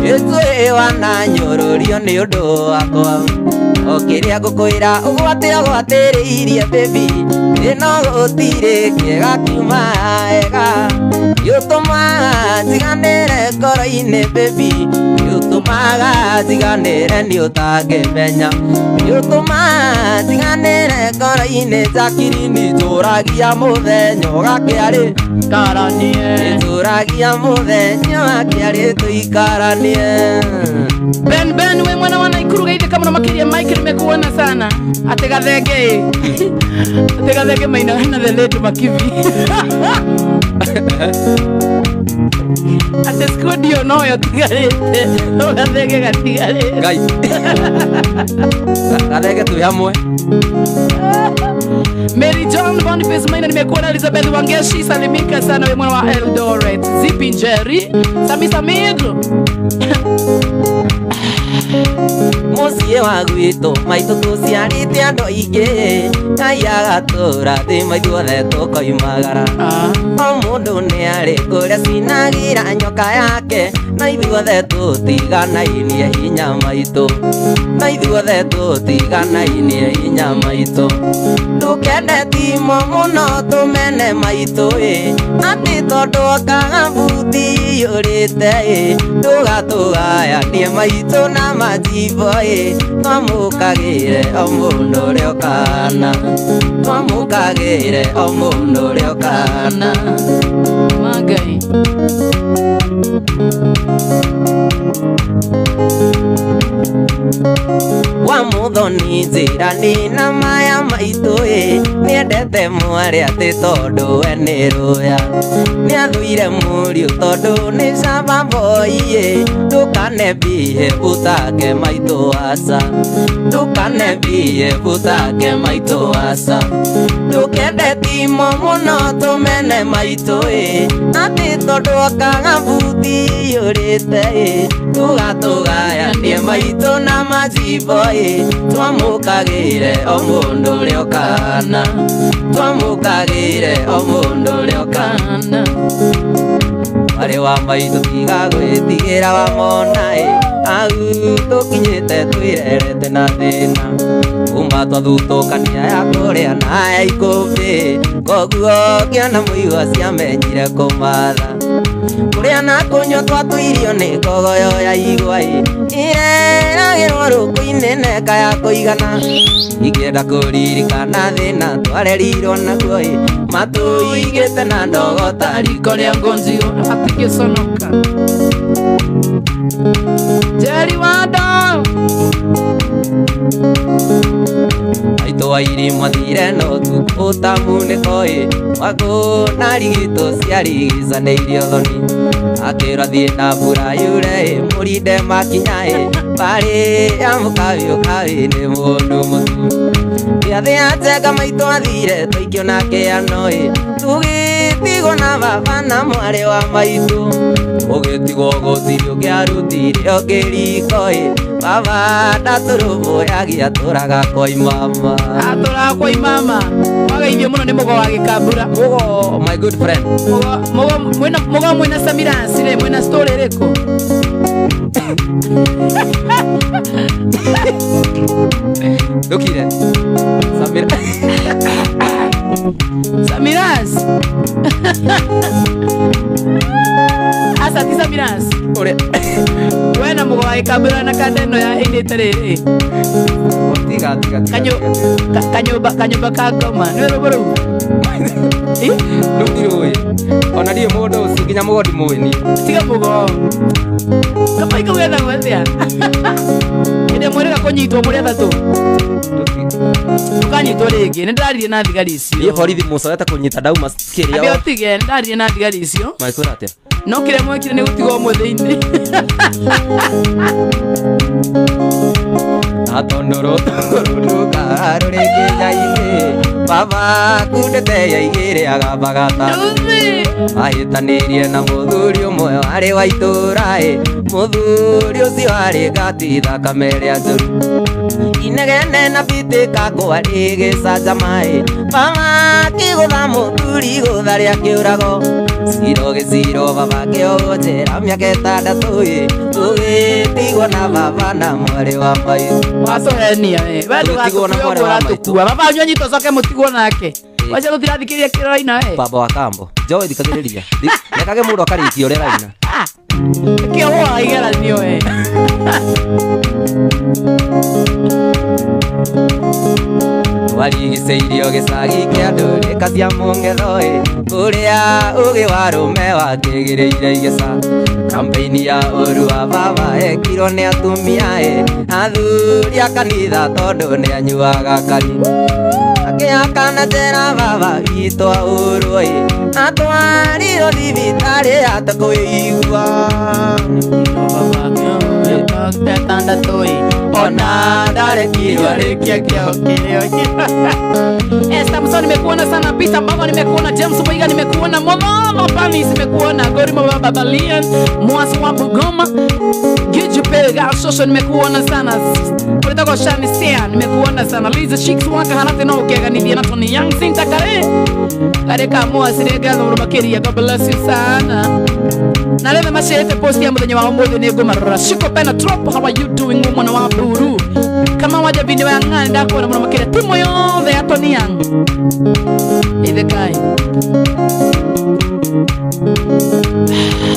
nĩnjũĩ wananyũrũrio nĩ ũndũ wakwa o kĩrĩa ngũkwĩra ũgwate ũgwatĩrĩirie baby nĩno gũtirĩ kĩega kiumaga wega nĩũtũmaga njiganĩre ngoro-inĩ baby nĩũtũmaga njiganĩre nĩ ũtangĩmenya nĩũtũmaga njiganĩre ngoro-inĩ Jacqueline njũragia mũthenya ũgakĩarĩ Karanie. njũragia mũthenya ũgakĩarĩ tũikaranie. Ben Ben we mwana wa Naikuru geithĩka mũno makĩria. Mike, nimekuona sana. Ate gathenge, ate gathenge maina na the late Makivi ate squad yo noyo tigarĩte, no gathenge gatigarĩte. Ngai gathenge twĩ hamwe. Mary John Boniface Maina, nimekuona. Elizabeth Wangeshi, salimika sana we mwana wa Eldoret. Zipi Njeri Sami Samigo. Mũciĩ wa gwitũ maitũ tũciarĩte andũ aingĩ Ngai agatũra thĩ ithuothe tũkoimagara. O mũndũ nĩ arĩ kũrĩa cinagĩra nyoka yake na ithuothe tũtiganainie hinya maitũ na ithuothe tũtiganainie hinya maitũ ndũkende timo mũno tũmene maitũ ĩ atĩ tondũ okaga buti iyũrĩte ĩ ndũgatũgayanie maitũ na majimbo ĩ twamũkagĩre o mũndũ ũrĩa ũkana twamũkagĩre o mũndũ ũrĩa ũkana. Magai. Wa mũthoni njĩra nĩ na maya maitũ ĩ nĩendete mwarĩ atĩ tondũ we nĩ rũya nĩathũire mũriũ tondũ nĩ camba boy ĩ ndũkanembie butake maitũ aca ndũkanembie butake maitũ aca ndũkende timo mũno tũmene maitũ ĩ atĩ tondũ okaga buti iyũrĩte ĩ tũgatũgayanie maitũ na majimbo ĩ twamũkagĩre o mũndũ ũrĩa ũkana twamũkagĩre o mũndũ ũrĩa ũkana mwarĩ wa maitũ tiga gwĩtigĩra wamona ĩ au tũkinyĩte twĩrerete na thĩna kuma twathutũkania ya kũrĩa na ya ikũmbĩ koguo ngĩona mũigua ciamenyire kũmatha kũrĩa na kũnyua twatũirio nĩ kogoyo ya igwa ĩ ĩreragĩrwo rũkũ-inĩ neka ya kũigana ingĩenda kũririkana thĩna twarerirwo naguo ĩ matũigĩte na ndogo ta riko rĩa ngonzio atigĩconoka. Jerry Wanda maitũ wa irima thire no tukũ ũtamunĩko ĩ wakũ na rigito ciarigicanĩirio thoni akĩrwo thiĩ na mbura yure ĩ mũrinde makinya ĩ barĩ ya mũkawi ũkawi nĩ mũndũ mũtu gĩathĩ ya njenga maitũ athire twaikio nake ano ĩ tũgĩtigwo na baba na mwarĩ wa maitũ ũgĩtigwo gũtirĩ ũngĩarutire ũngĩriko ĩ baba ndatũrũmbũyagia tũraga kwa imama atũraga kwa imama wagaithio mũno nĩ mũgo wa gĩkambura. Mũgo my good friend. Mũgo mwĩna Samirasi rĩ mwĩna story ĩrĩkũ? Ndũkire Samira Samiras Asa ti Samiras Ore wena mũgo wa gĩkambura na kanda ĩno ya ĩinĩte rĩrĩ tiga tiga kanyũmba kanyũmba ka ngoma nĩ rũmbo rũu rĩu ndirũĩ ona ndiũĩ mũndũ ũcio nginya mũgo ndimũĩ niĩ tiga mũgo kapai kau gethagwo atĩa hĩndĩ mwĩrĩga kũnyitwo mũrĩ atatũ ndũkanyitwo rĩngĩ nĩ ndĩraririe na thigari icio niĩ borithi mũcorete kũnyita ndauma kĩrĩa ambia ũtige nĩ ndaririe na thigari icio makwĩra atĩa no kĩrĩa mwekire nĩ gũtigwo ũmwe thĩinĩ atondoro rũruka rũrĩ kĩnya-inĩ baba kundĩte yaigĩre agambagata ahĩtanĩirie na mũthuri ũmwe warĩ wa itũũra ĩ mũthuri ũcio arĩ ngati thakame ĩrĩa njũru inegene na mbĩtĩka kwarĩ gĩcanjama ĩ baba akĩgũtha mũthuri igũtha rĩa kĩũrago ciro gĩciro baba akĩohwo njera mĩaka ĩtandatũ ĩ tũgĩtigwo na baba na mwarĩ wa maitũ watũhenia ĩ we ndũgatũkua baba wanyu anyitwo coke mũtigwo nake wacia tũtirathikĩrĩria kĩrĩa ũraina we baba wa kambo njoe thikagĩrĩria rekage mũndũ akarĩkia ũrĩa araina. Kĩo woa igeranio we. Warigicĩirio gĩcagi kĩa ndũrĩka cia mũng'etho ĩ kũrĩa ũgĩ wa rũme wakĩgĩrĩire igeca kampeini ya ũru wa baba ekirwo nĩ atumia ĩ athuri a kanitha tondũ nĩ anyuaga kari akĩhakana njera baba witũ ahũrwo ĩ atwarirwo thibitarĩ atekwĩigua ona ndarekirwo arĩkie kĩao kĩrĩa. Esther Musa nimekuona sana, Peter Mbago nimekuona, James Muiga nimekuona, Mololo Panis nimekuona, Gorimo Baba Balian, Mwasi wa Bugoma, Giju Pega Shosho nimekuona sana. Kulitako Shani Sea nimekuona sana. Liza Chicks waka harate no ukiaganithia na Tony Young Sinta kare. Kare ka Mwasi nega makiria. God bless you sana. Na leo mashete post ya muthenya wa umuthi ni ngumarora. Shiko pena trop, how are you doing mwana wa buru? Kama waja video ya ngani ndakuona muno makiria. Timu yothe ya Tony Young. Ithe kai.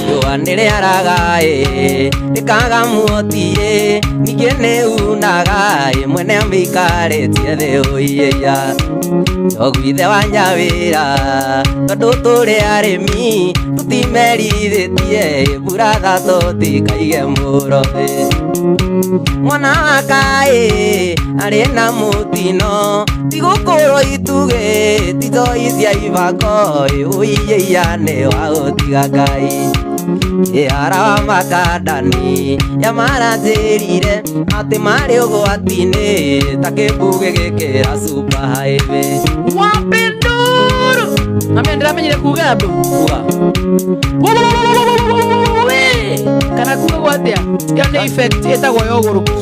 Riũa nĩrĩaraga ĩ rĩkaga muoti ĩ ningĩ nĩunaga ĩ mwene amĩikarĩtie thĩ ũiĩia njogu ithe wa nyawĩra tondũ tũrĩ arĩmi tũtimerithĩtie ĩ mbura tũtikaige mũro thĩ mwana wa kaĩ arĩ na mũtino tigũkũrwo itugĩ ti njoi cia ibako ĩ ũiĩia nĩ wa gũtiga Ngai Ĩhara wa makandani ya maranjĩrire atĩ marĩ ũgwati-inĩ ta kĩmbugĩ gĩkĩra super highway Wapinduru Nami ndĩramenyire kuga mbu Kuga Kana kuga gwatia ĩyo nĩ effect ĩtagwo ya ũgũrũki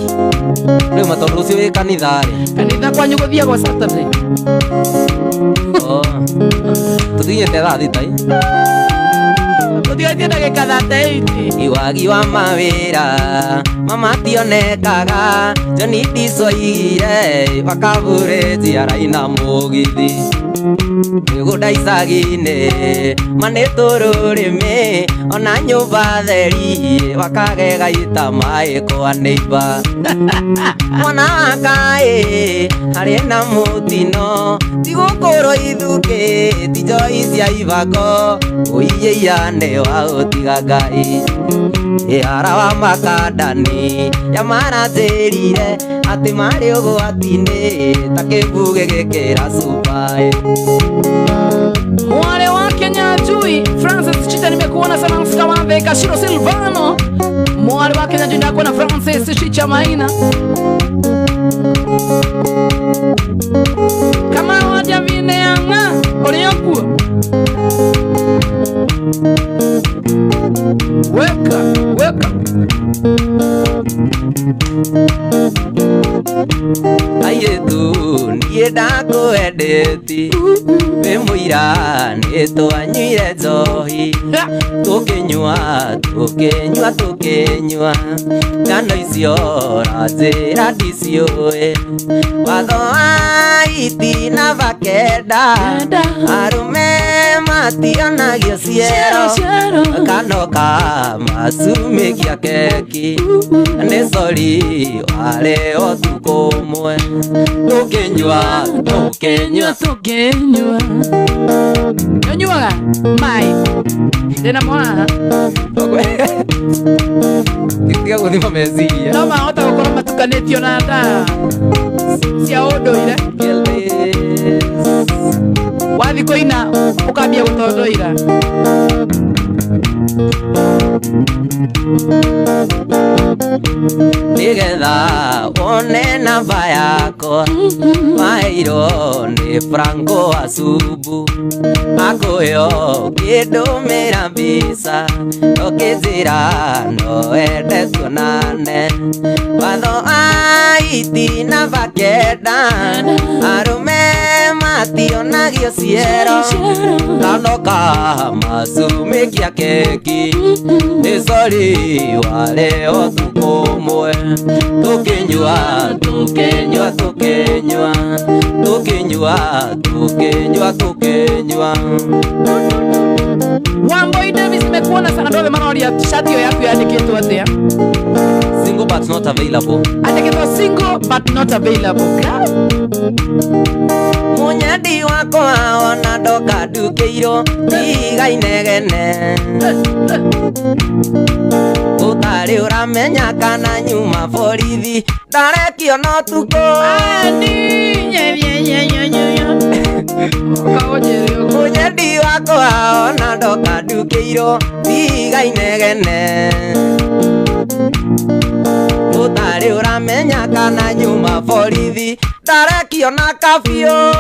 Rĩu ma tondũ rũciũ wĩ kanitha rĩ Kanitha kwanyu gũthiagwo Saturday. Oh Tũthiĩte thaa thita ĩ Tũtigatie ndagĩka 38. Iwagi wa mawĩra mama tionekaga Johnny Disoigire bakabũrĩti araina mũgithi mĩgũnda icagi-inĩ manĩtũ rũrĩmĩ ona nyũmba theri wakagega ita maĩ kwa neighbor mwana wa kaĩ arĩ na mũtino tigũkũrwo ithukĩ ti njoi cia ibako ũiĩia nĩ wa gũtiga Ngai Ĩhara wa makandani ya maranjĩrire atĩ marĩ ũgwati-inĩ ta kĩmbugĩ gĩkĩra super. Mwale wa Kenya Jui Francis Chita nimekuona sana msika wa Vega Shiro Silvano Mwale wa Kenya Jui ndakuona Francis Chicha Maina Kama waja vine yanga Oliokuwa Weka weka Ayetu niĩ ndakwendete wĩ mũira nĩ twanyuire njohi tũkĩnyua tũkĩnyua tũkĩnyua ngano icio ũranjĩra ndiciũĩ watho wa iti na bakenda arũme mationagio ciero kano ka macumĩkia keki nĩ sori warĩ ũtukũ ũmwe tũkĩnyua tũkĩnyua tũkĩnyua Nyuaga mai ndĩna mwaha Tiga gũthima meciria no mahota gũkorwo matukanĩtio na ndawa cia ũndũire wathi kũina ũkambia gũtondoira Nĩgetha wone namba yakwa maheirwo nĩ Franco Asubu akũheo ũkĩndũmĩra mbica ũkĩnjĩra no wende tuonane watho aiti namba kenda arũme mationagio ciero kano ka macumĩkia keki nĩ sori warĩ ũtukũ ũmwe tũkĩnyua tũkĩnyua tũkĩnyua tũkĩnyua tũkĩnyua tũkĩnyua Wamboi Davis nimekuona sana ndothe maroria shati yo yaku yandikitwo atia? Single but not available. Andikitwo single but not available. Munyendi wakwa ona ndoka ndukiirwo tiga inegene utari uramenya kana nyuma borithi ndarekio no tuko Munyendi wakwa ona ndoka ndukiirwo tiga inegene utari uramenya kana nyuma borithi ndarekio na kabio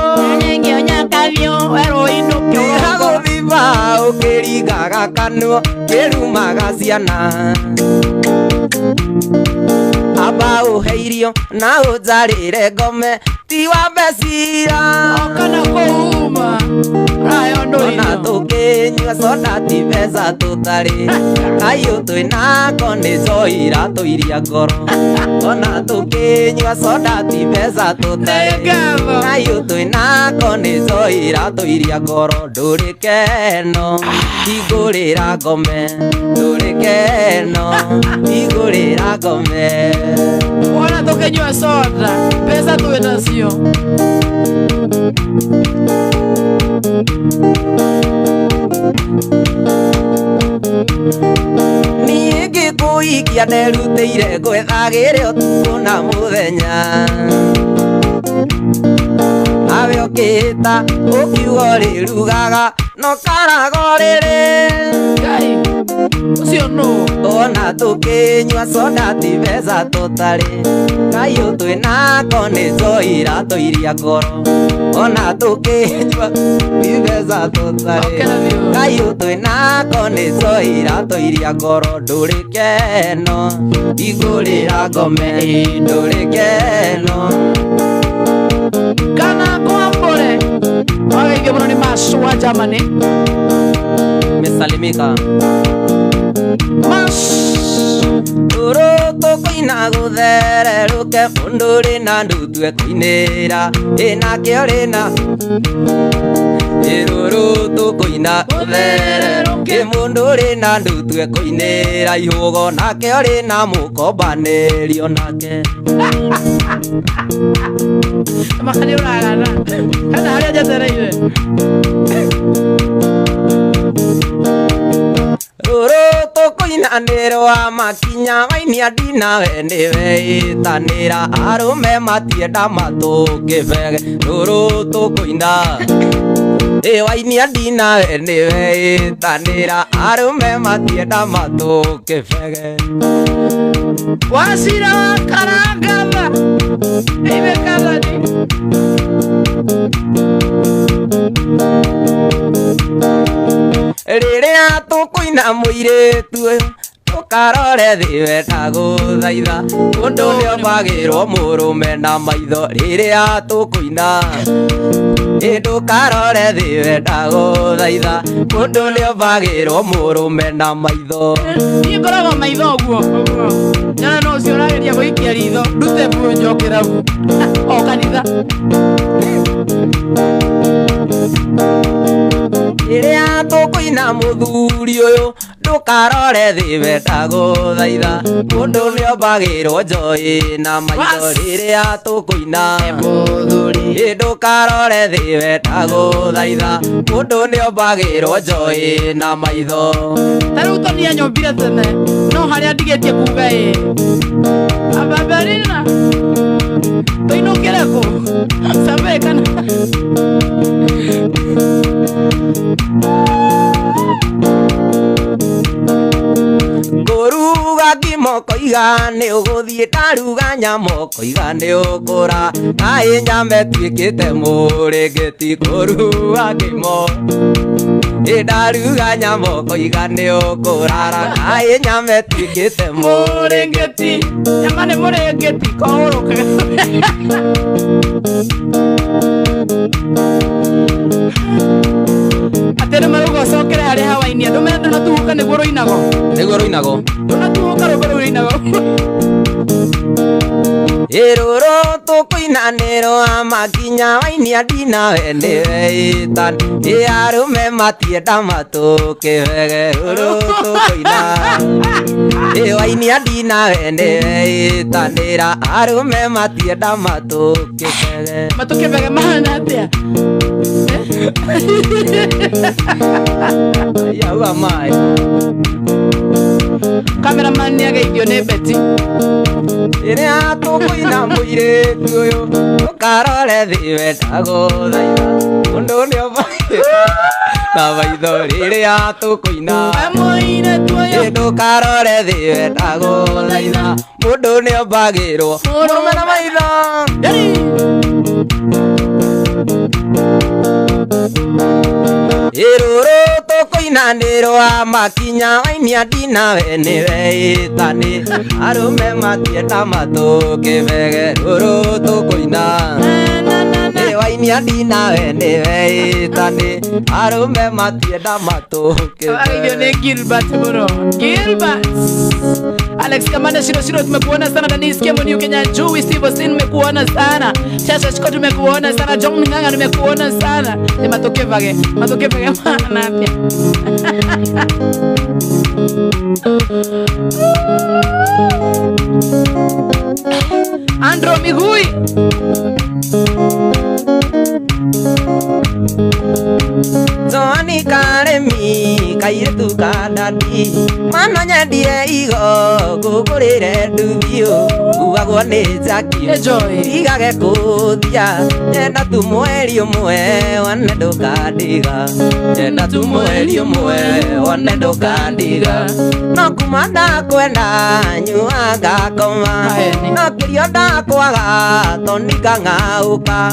gũthiba ũkĩringaga kanua kĩrumaga ciana amba ũhe irio na ũnjarĩre ngome ti wa mbecira kana kũuma ona tũkĩnyua soda ti mbeca tũtarĩ kayũ twĩnako nĩ njohi iratũiria ngoro ona tũkĩnyua soda ti mbeca tũtarĩ kayũ twĩnako nĩ njohi iratũiria ngoro ndũrĩ keno hingũrĩra ngome ndũrĩ keno hingũrĩra ngome ona tũkĩnyua soda mbeca twĩnacio. Niĩ ngĩkũikia nderutĩire gwethagĩre ũtukũ na mũthenya awe ũkĩhĩta ũkiuga ũrĩrugaga no karaga ũrĩrĩ Ngai ũcio nũ ona tũkĩnyua soda ti mbeca tũtarĩ kayũ twĩnako nĩ njohi iratũiria ngoro ona tũkĩnyua ti mbeca tũtarĩ kayũ twĩnako nĩ njohi iratũiria ngoro ndũrĩ keno hingũrĩra ngome ndũrĩ keno kana kwambore wagaithio mũno nĩ Mash wa Germany. Mesalimika Mash Rũrũ tũkũina gũthererũke mũndũ rĩ na ndutue kũinĩra ĩnakĩo rĩna Rũrũ tũkũina gũthererũke mũndũ rĩ na ndutue kũinĩra ihũgo nakĩo rĩna mũkombanĩrio nake Makani ũragana kana harĩa njetereire Rũrũ tũkũina nĩ rwa makinya wainia ndinawe nĩwe ĩtanĩra arũme matienda matũkĩbege rũrũ tũkũina ĩ wainia ndinawe nĩwe ĩtanĩra arũme matienda matũkĩbege Wacira wa karangatha ithe kathani Rĩrĩa tũkũina mũirĩtu ũyũ ndũkarore thĩ wendagũthaitha mũndũ nĩombagĩrwo mũrũme na maitho rĩrĩa tũkũina ndũkarore thĩ wendagũthaitha mũndũ nĩombagĩrwo mũrũme na maitho Niĩ ngoragwo maitho ũguo nyona no ũcio ũrageria gũikia ritho ndute mbuĩ njoke rabu o kanitha Rĩrĩa tũkũina mũthuri ũyũ ndũkarore thĩ wendagũthaitha mũndũ nĩombagĩrwo njohi na maitho rĩrĩa tũkũina ndũkarore thĩ wendagũthaitha mũndũ nĩombagĩrwo njohi na maitho Ta rĩu to nĩanyombire tene no harĩa ndigĩtie kuga ĩ ababarina tũinũkĩre kũ Sabe kana Ngũruga ngima ũkoiga nĩ ũgũthiĩ ndaruga nyama ũkoiga nĩ ũkũra kaĩ nyama ĩtuĩkĩte mũrĩngĩti ngũruga ngima ndaruga nyama ũkoiga nĩ ũkũrara kaĩ nyama ĩtuĩkĩte mũrĩngĩti nyama nĩ mũrĩngĩti kohũrũka Atĩ nĩ marauga ũcokere harĩa hawainia ndũmere ndũnatuhũka nĩguo rũinagwo nĩguo rũinagwo ndũnatuhũka rwĩmbo rũu rũinagwo Ĩrũrũ tũkũinanĩrwo makinya wainia ndinawe nĩwe ĩtani ĩ arũme matienda matũkĩwege rũrũ tũkũina ĩ wainia ndinawe nĩwe ĩtanĩra arũme matienda matũkĩwege matũkĩwege mahana atĩa? Yaua mai. Cameraman nĩageithio nĩ Betty. Rĩrĩa tũkũina mũirĩtu ũyũ ndũkarore thĩ wendagũthaitha ũndũ nĩũbaiĩ na maitho rĩrĩa tũkũina mũirĩtu ũyũ ndũkarore thĩ wendagũthaitha mũndũ nĩombagĩrwo mũrũme na maitho. Ĩrũrũ tũkũinanĩrwo makinya wainia ndinawe nĩwe ĩtani arũme matienda matũkĩbege rũrũ tũkũina ĩ wainia ndinawe nĩwe ĩtani arũme matienda matũkĩbege. Ageithio nĩ Gilbert mũno. Gilbert Alex Kamanda Shiro Shiro tumekuona sana. Danis Kemoni Kenya Jui Steve Austin tumekuona sana. Chacha Shiko tumekuona sana. John Nganga tumekuona sana. Ni matokevage matokevage maana pia. Andro Migui Joani Karemi kairĩtu ka dadi mano nyendie igo ngũgũrĩre nduthio nguagwo nĩ Jackie ndigage kũthia nyenda tu mweri ũmwe one ndũkandiga nyenda tu mweri ũmwe one ndũkandiga no kuma ndakwenda nyua ngakoma no kĩrio ndakwaga toni ngang'aũka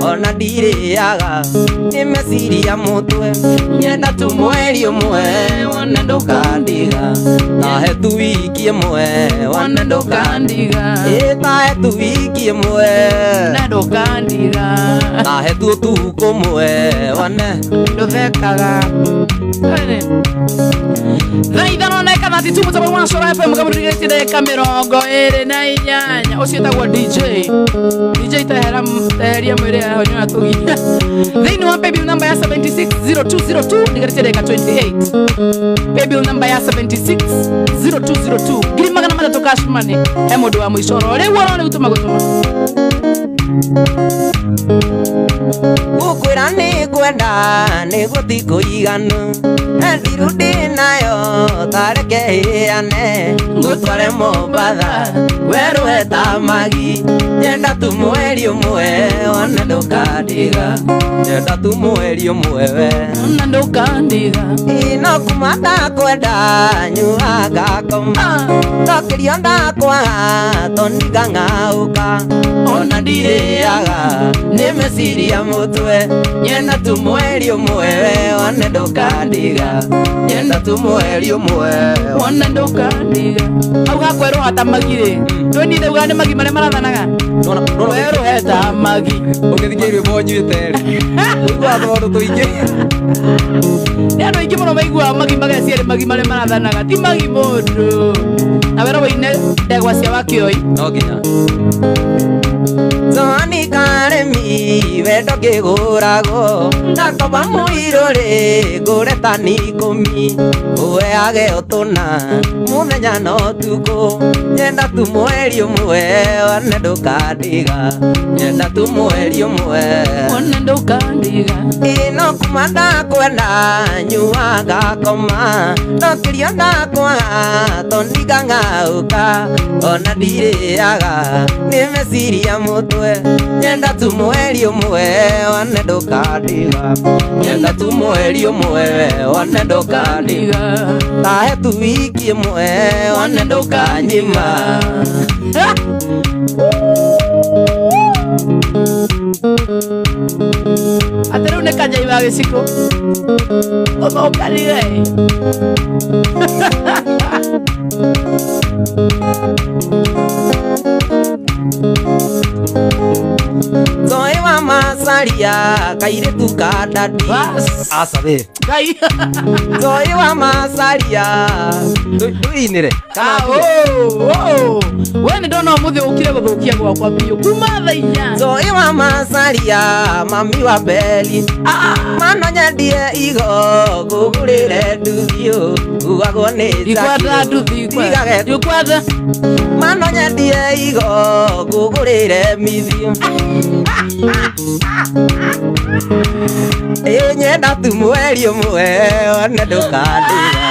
ona ndirĩaga nĩ meciria mũtwe nyenda tu mweri ũmwe one ndũkandiga tahe tu wiki ĩmwe one ndũkandiga ĩ tahe tu wiki ĩmwe na ndũkandiga tahe tu ũtukũ ũmwe one ndũthekaga. Thaa ithano na 32 mũtambo wa Cora FM kamũrigĩtie ndagĩka 28. Ũcio wĩtagwo DJ DJ tehera teheria mwĩrĩ yaho nĩ ũratũgia thĩinĩ wa paybill number ya 760202 ndigarĩtie ndagĩka 28. Paybill number ya 760202 300,000 cash money he mũndũ wa mũico oro rĩu oro rĩu tũma gũtũma. Gũkwĩra nĩ ngwenda nĩguo ti kũiganu endiru ndĩnayo tareke ĩane ngũtware Mombatha werũ weta magi nyenda tu mweri ũmwe one ndũkandiga nyenda tu mweri ũmwe we one ndũkandiga no kuma ndakwenda nyua ngakoma no kĩrio ndakwaga toni ngang'aũka ona ndirĩaga nĩ meciria mũtwe nyenda tu mweri ũmwe one ndũkandiga nyenda tu mweri ũmwe one ndũkandiga. Hau hakwerũha ta magi rĩ ndũnithe ugaga nĩ magi marĩa marathanaga werũhe ta magi ũngĩthikia rwĩmbo nyuĩte rĩ ũiguaga tũmaũndũ tũingĩ. Nĩ andũ aingĩ mũno maiguaga magi mageciria nĩ magi marĩa marathanaga ti magi mũndũ na werũ wĩine ndegwa cia Wakĩoi no nginya. Joani Karemi wendo kĩgũragwo ndakoba mũirũ rĩ ngũre tani ikũmi ũheage ũtũna mũthenya na ũtukũ nyenda tu mweri ũmwe one ndũkandiga nyenda tu mweri ũmwe one ndũkandiga no kuma ndakwenda nyua ngakoma no kĩrio ndakwaga toni ngang'aũka ona ndirĩaga nĩ meciria mũtwe nyenda tu mweri ũmwe one ndũkandiga nyenda tu mweri ũmwe one ndũkandiga tahe tu wiki ĩmwe one ndũkanyima. Atĩ rĩu nĩ kanjai wa gĩciko ũmũkanire. Zoe wa Masaria Kairĩtu ka dadi. Bas. Aca we. Ngai. Joy wa Macaria. Tuinĩre. Ah, oh, oh. We nĩ ndona ũmũthĩ ũkire gũthũkia gwakwa biũ kuma thaa 4. Joy wa Macaria, mami wa Beli. Ah, Mano nyendie igo ngũgũrĩre nduthi nguagwo nĩ Ikwenda nduthi Tigage ikwenda. Mano nyendie igo ngũgũrĩre mithi. Ĩ nyenda tu mweri ũmwe one ndũkandiga.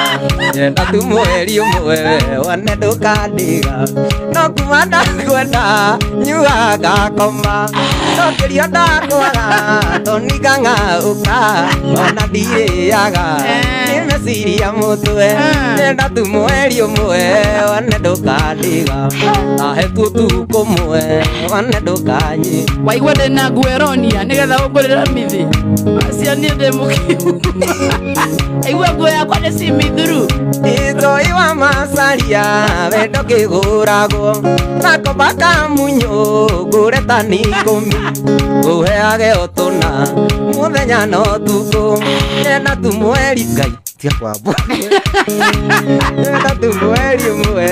Nyenda tu mweri ũmwe one ndũkandiga. No kuma ndakwenda nyuaga ngakoma. No kĩrio ndakwaga toni ngang'aũka ona ndirĩaga. Nĩ meciria mũtwe. Nyenda tu mweri ũmwe one ndũkandiga. Ahe tu ũtukũ ũmwe one ndũkanyi. Waigua ndĩna ngueronia nĩgetha ũngũrĩre mithi. Acio niĩ ndĩ mũkiu. Aigua nguo yakwa nĩ cimithuru. Joy wa Macaria wendo kĩgũragwo nakomba kamunyũ ngũre tani ikũmi ngũheage o tũna mũthenya na ũtukũ. Nyenda tu mweri Ngai tiga kwambwo. Nyenda tu mweri ũmwe.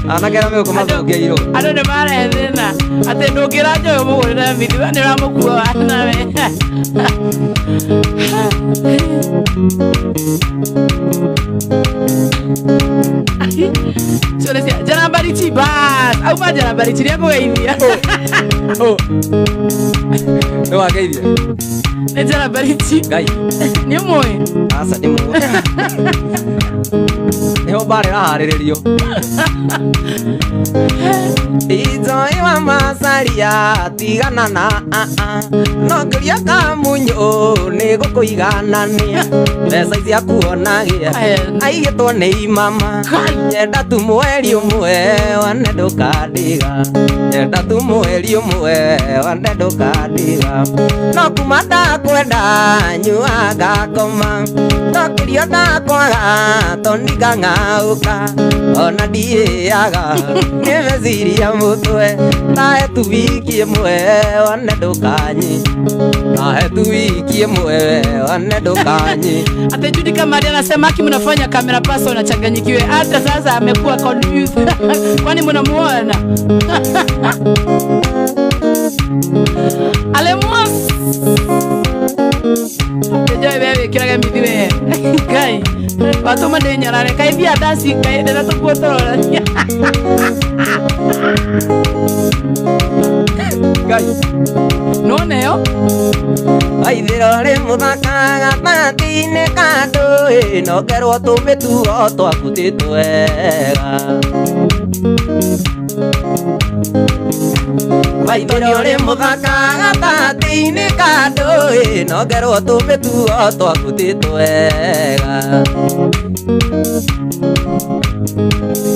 Anake arĩa megũkũ mathũkĩirwo. Andũ nĩ marethĩna atĩ ndũngĩra Joy ũmũgũrĩre mithi we nĩ ũramũkua nawe. Jarambarichi bas auma Jarambarichi nĩ akũgeithia. Nĩ wageithia? Nĩ Jarambarichi. Ngai. Nĩ ũmũĩ? Aca ndimũĩ. Nĩho mbara ĩraharĩrĩrio. Joy wa Macaria tigana na no ngĩria kamunyũ nĩ gũkũiganania. Mbeca ici akuonagia aigĩtwo nĩ imama. Nyenda tu mweri ũmwe one ndũkandiga. Nyenda tu mweri ũmwe one ndũkandiga. No kuma ndakwenda nyuaga ngakoma. No kĩrio ndakwaga toni ngang'aũka ona ndirĩaga. Nĩ meciria mũtwe. Tahe tu wiki ĩmwe one ndũkanyi. Tahe tu wiki ĩmwe one ndũkanyi. Ate Judy Kamari anasema haki mnafanya camera person achanganyikiwe. Hata sasa amekuwa confused. Kwani mnamuona? Alemos. Joy bebe kiraga mithi we. Ngai. Watũma ndĩnyarare kaĩ mbia ndaci kaĩ ndĩna tũkuo tũrorania. Ngai. Nona ĩyo? Waithĩro rĩ mũthaka gatagatĩ-inĩ ka ndũĩ no ngerwo tũmĩtuo twaku ti twega. Waithĩro rĩ mũthaka gatagatĩ-inĩ ka ndũĩ no ngerwo tũmĩtuo twaku ti twega.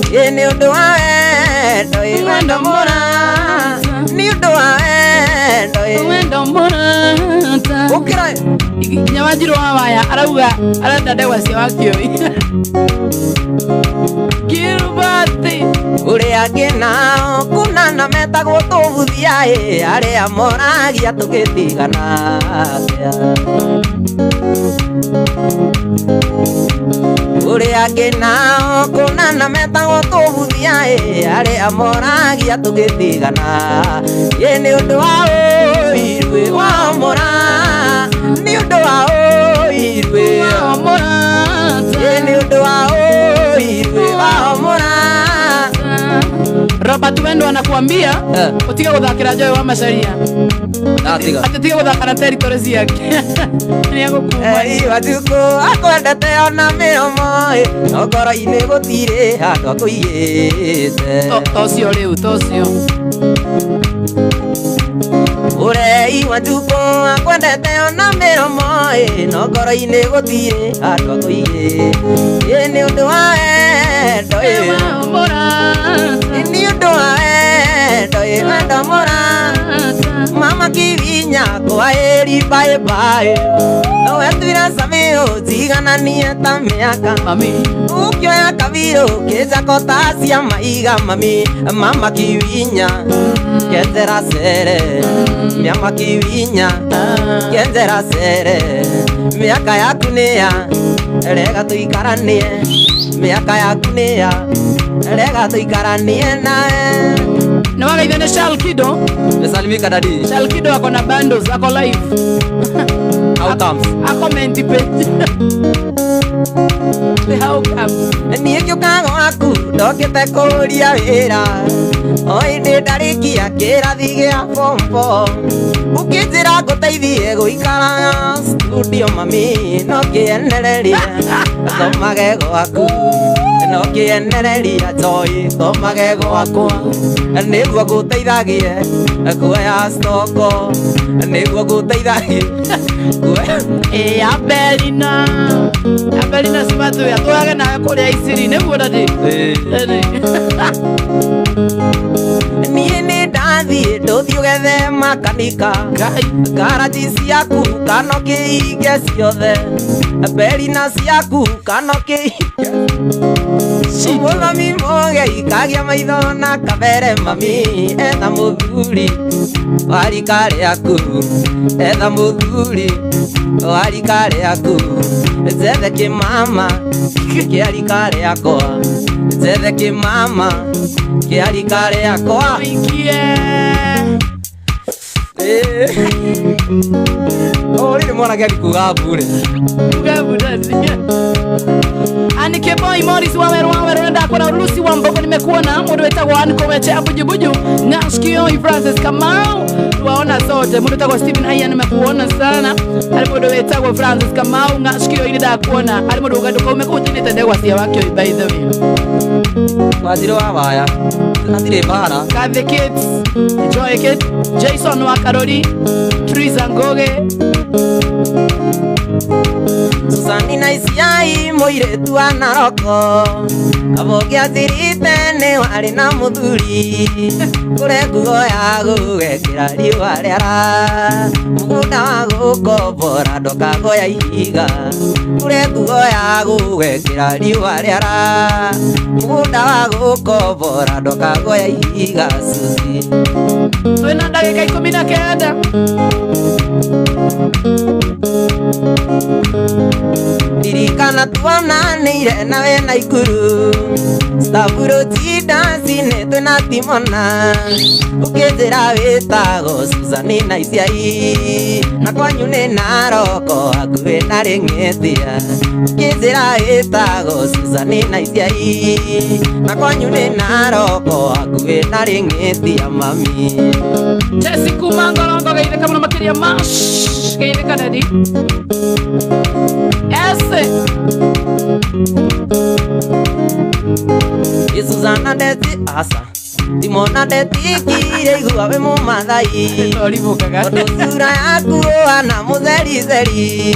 Ĩ nĩ ũndũ wa wendo ĩ wendo mũra. Nĩ ũndũ wa wendo ĩ wendo mũrata. Ũkĩra. Nginya Wanjirũ wa Waya arauga arenda ndegwa cia Wakĩoi. Kirubati. Ũrĩa angĩ nao kunana metagwo tũbuthia ĩ arĩa moragia tũgĩtigana atĩa. Ũrĩa angĩ nao kunana metagwo tũbuthia ĩ arĩa moragia tũgĩtigana. Ĩ nĩ ũndũ wa ũiru wa mũra. Nĩ ũndũ wa ũiru wa mũrata. Ĩ nĩ ũndũ wa ũiru wa mũra. Robert Wendo anakuambia utige guthakira Joy wa Macaria. Ndatiga. Ati tige guthaka na territory ciake. Ni agukuma. Ei Wanjikũ akwendete ona mĩromo ĩ no ngoro-inĩ gũtirĩ handũ akũigĩte. Tocio rĩu tocio. Ũrei Wanjikũ akwendete ona mĩromo ĩ no ngoro-inĩ gũtirĩ handũ akũigĩte. Ĩ nĩ ũndũ wa wendo ĩ mũrata. Nĩ ũndũ wa wendo ĩ wendo mũrata. Mama Mama kivinya kwa eri bye bye. Wetwira samio tiganania ta miaka mami. Ukioya kabiro keza kotasia maiga mami. Mama kivinya kenzera sere. Mama kivinya kenzera sere. Miaka yaku nĩa rega tuikaranie. Miaka yaku nĩa rega tuikaranie nawe. Na wagaithane Shalkido. Mesalimika daddy. Shalkido ako na bundles, ako live. How comes? Ako menti page. The how comes. Niĩ ngĩũka gwaku ndokĩte kũria wĩra. O hĩndĩ ndarĩkia kĩrathi gĩa form 4. Ũkĩnjĩra ngũteithie gũikara studio mami no kĩenereria. Thomage gwaku no kĩenereria joy thomage gwakwa. Nĩguo ngũteithagie kuoya stoko. Nĩguo ngũteithagie kuoya. Abelina. Abelina Smart we atũrage nawe kũrĩa Isiri nĩguo daddy. Niĩ nĩ ndathiĩ ndũthiĩ ũgethe makanika. Garaji ciaku kana ũkĩhinge ciothe. Abelina ciaku kana ũkĩhinge. Mũthomi mũgei kagĩa maitho na kabere mami. Etha mũthuri wa rika rĩaku. Etha mũthuri wa rika rĩaku. Njethe kĩmama kĩa rika rĩakwa. Njethe kĩmama kĩa rika rĩakwa. Ikie. Oh, rĩrĩ mwanake agĩkuga mbure. Kuga mbure. Anike boy Morris Waweru Waweru ndakuona Lucy wa Mbogo nimekuona mundu wetagwo Anko Weche Abujubuju Ngashkio Francis Kamau tuwaona sote mundu wetagwo Stephen Aya nimekuona sana ari mundu wetagwo Francis Kamau Ngashkio ile ndakuona ari mundu uganduka umekutinite ndegwa cia wakio by the way Waziri wa waya athire bara Kathy Kids Joy Kids Jason wa Karori Teresa Ngoge Susani na Isiai mũirĩtu wa Naroko Kabogi athirite nĩ warĩ na mũthuri Kũrĩ nguo ya gũgekĩra riũa rĩara Mũgũnda wa gũkombora ndũkagoya ihiga Kũrĩ nguo ya gũgekĩra riũa rĩara Mũgũnda wa gũkombora ndũkagoya ihiga Susi. Twĩna ndagĩka 19. Ririkana tuonanĩire nawe na Ikuru Stavuro tindacinĩ twĩna Timona Ũkĩnjĩra wĩtagwo Susani na Isiai Na kwanyu nĩ Naroko hakuhĩ na Rĩng'ĩtia Ũkĩnjĩra wĩtagwo Susani na Isiai Na kwanyu nĩ Naroko hakuhĩ na Rĩng'ĩtia mami. Jesse kuma Ngorongo geithĩka mũno makĩria mash geithĩka daddy. Ese Susana ndeti asa Timona ndetikire igua wĩ mũmathai Tondũ sura yaku ũhana mũtherizeri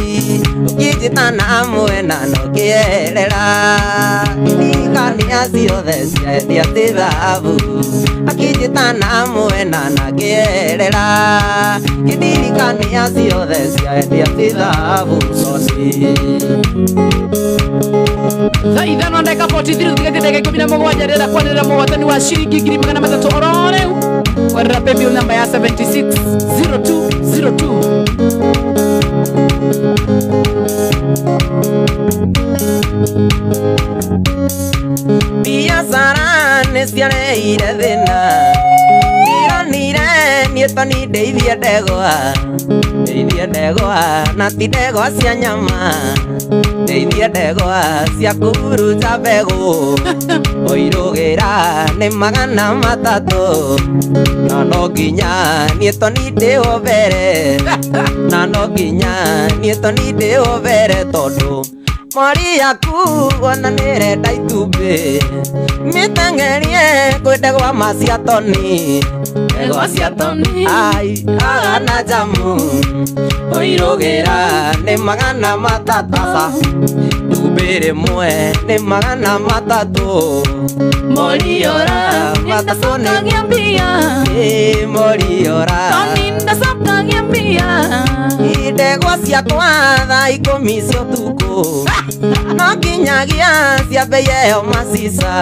Ũkĩnjĩta na mwena na ũkĩerera Ndirikania ciothe ciaendia ti thahabu Akĩnjĩta na mwena na akĩerera Kĩndirikania ciothe ciaendia ti thahabu Sosi. Thaa ithano ndagĩka 43 tigatie ndagĩka 17 ndĩrenda kwanĩrĩra mũhotani wa ciringi 300 oro rĩu kwerera paybill namba ya 760202. Biacara nĩ ciareire thĩna Ndironire niĩ toni ndeithie ndegwa Ndeithie ndegwa na ti ndegwa cia nyama Ndeithie ndegwa cia kũhurunja mbegũ Ũirũgĩra nĩ 300 Na no nginya niĩ toni ndĩho mbere Na no nginya niĩ toni ndĩho mbere tondũ Mori yaku ona nĩrenda itumbĩ Mĩteng'erie kwĩ ndegwa ma cia toni Ndegwa cia toni ai agana jamu Ũirũgĩra nĩ 300 Itumbĩ rĩmwe nĩ 300 Moriora Ndacokagia mbia. Moriora. Tony ndacokagia mbia. Ndegwa ciakwa thaa ikũmi cia ũtukũ no nginyagia ciambe ĩyo macica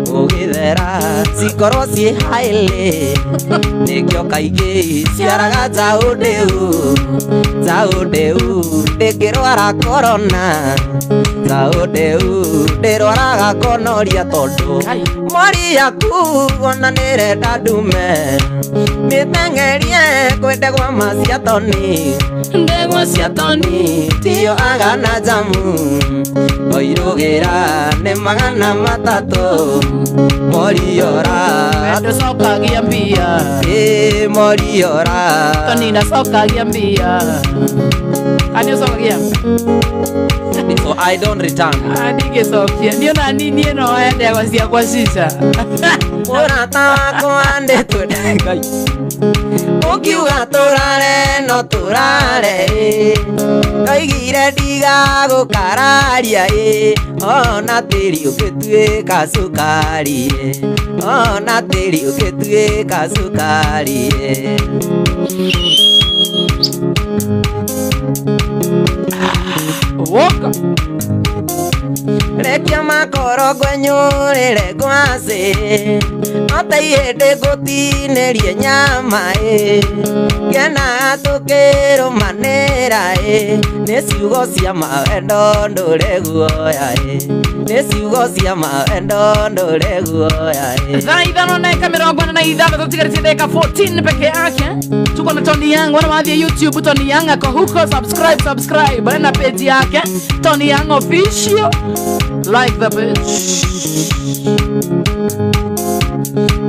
gũgĩthera cikorwo ciĩ haĩlĩ nĩkĩo kaingĩ ciaraga njaũ ndĩu njaũ ndĩu ndĩngĩrwara korona njaũ ndĩu ndĩrwaraga konoria tondũ mori yaku ona nĩrenda ndume mĩteng'erie kwĩ ndegwa ma cia Tony ndegwa cia Tony tiyo agana jamu oirugĩra nĩ 300 moriora ndacokagia mbia. Moriora Tony ndacokagia mbia. Ani ucokagia? So I don't return. Ndingĩcokia niĩ ona niĩ no ndegwa ciakwa cica. Mũrata wakwa ndĩtwende Ngai ũkiuga tũrare no tũrare ndoigire ndigagũkararia ona tĩri ũngĩtuĩka cukari ona tĩri ũngĩtuĩka cukari. Woka rekia makoro ngwenyũrĩre ngwacĩ no ta ihĩndĩ ngũtinĩrie nyama ngenaga tũkĩrũmanĩra nĩ ciugo cia mawendo ndũre guoya nĩ ciugo cia mawendo ndũre guoya. Thaa 5:46 tutigarĩtie dakika 14 peke yake. Tuko na Tony Young, wana wathiĩ YouTube Tony Young ako huko, subscribe subscribe na page yake Tony Young Official, like the page.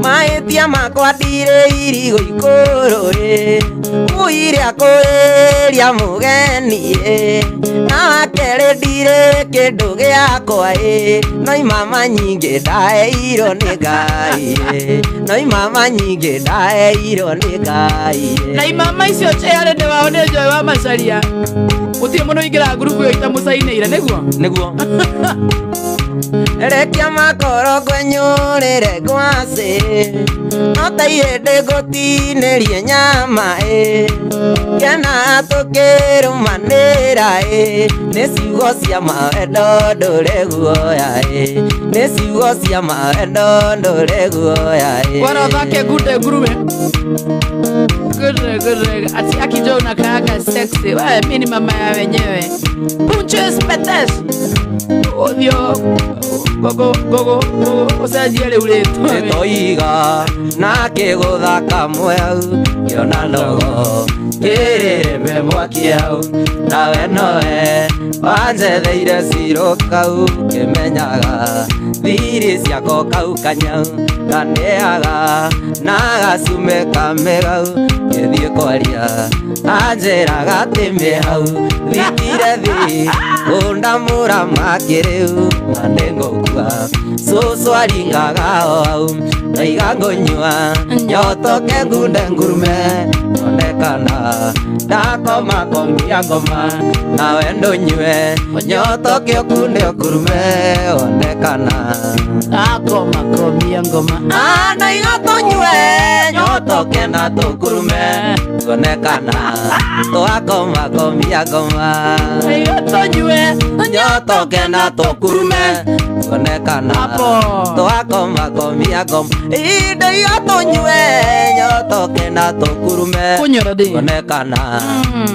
Mahĩtia makwa ndirĩ irigũ ikũrũ ũiria kũĩria mũgeni na wakerĩ ndirĩ kĩndũ gĩakwa no imama nyingĩ ndaheirwo nĩ Ngai no imama nyingĩ ndaheirwo nĩ Ngai. Na imama icio chairĩ nĩ wao nĩ Joy wa Macharia gũtirĩ mũndũ ũingĩraga ngurubu ĩyo itamũcainĩire nĩguo nĩguo. Rekia makoro ngwenyũrĩre ngwacĩ no ta ihĩndĩ ngũtinĩrie nyama ngenaga tũkĩrũmanĩra nĩ ciugo cia mawendo ndũre guoya nĩ ciugo cia mawendo ndũre guoya. Bwana ũthake ngunde nguruwe. Good good. Ati akijo unakaanga sexy. Wewe mimi ni mama ya wenyewe. Punches petes. Odio gogo gogo gogo ucenjie rĩu rĩtwa. Nĩtoiga na kĩgũthaka mweu kĩona ndogo kĩrĩrĩmbe mwaki hau nawe nowe wanjetheire ciro kau kĩmenyaga thiri ciako kau kanyau kaneaga na gacume kamegau gĩthiĩ kwaria anjĩraga atĩ mĩ hau thitire thĩ ũndamũra makĩrĩu na nĩngũkua cũcũ aringaga o hau ndoiga ngũnyua nyotoke ngunde ngurume onekana ndakoma komia ngoma nawe ndũnyue nyotoke ũkunde ũkurume onekana ndakoma komia ngoma ndoiga tũnyue nyotoke na tũkurume onekana twakoma komia ngoma ndoiga tũnyue nyotoke na tũkurume onekana twakoma komia ngoma ndoiga tũnyue nyotoke na tũkurume onekana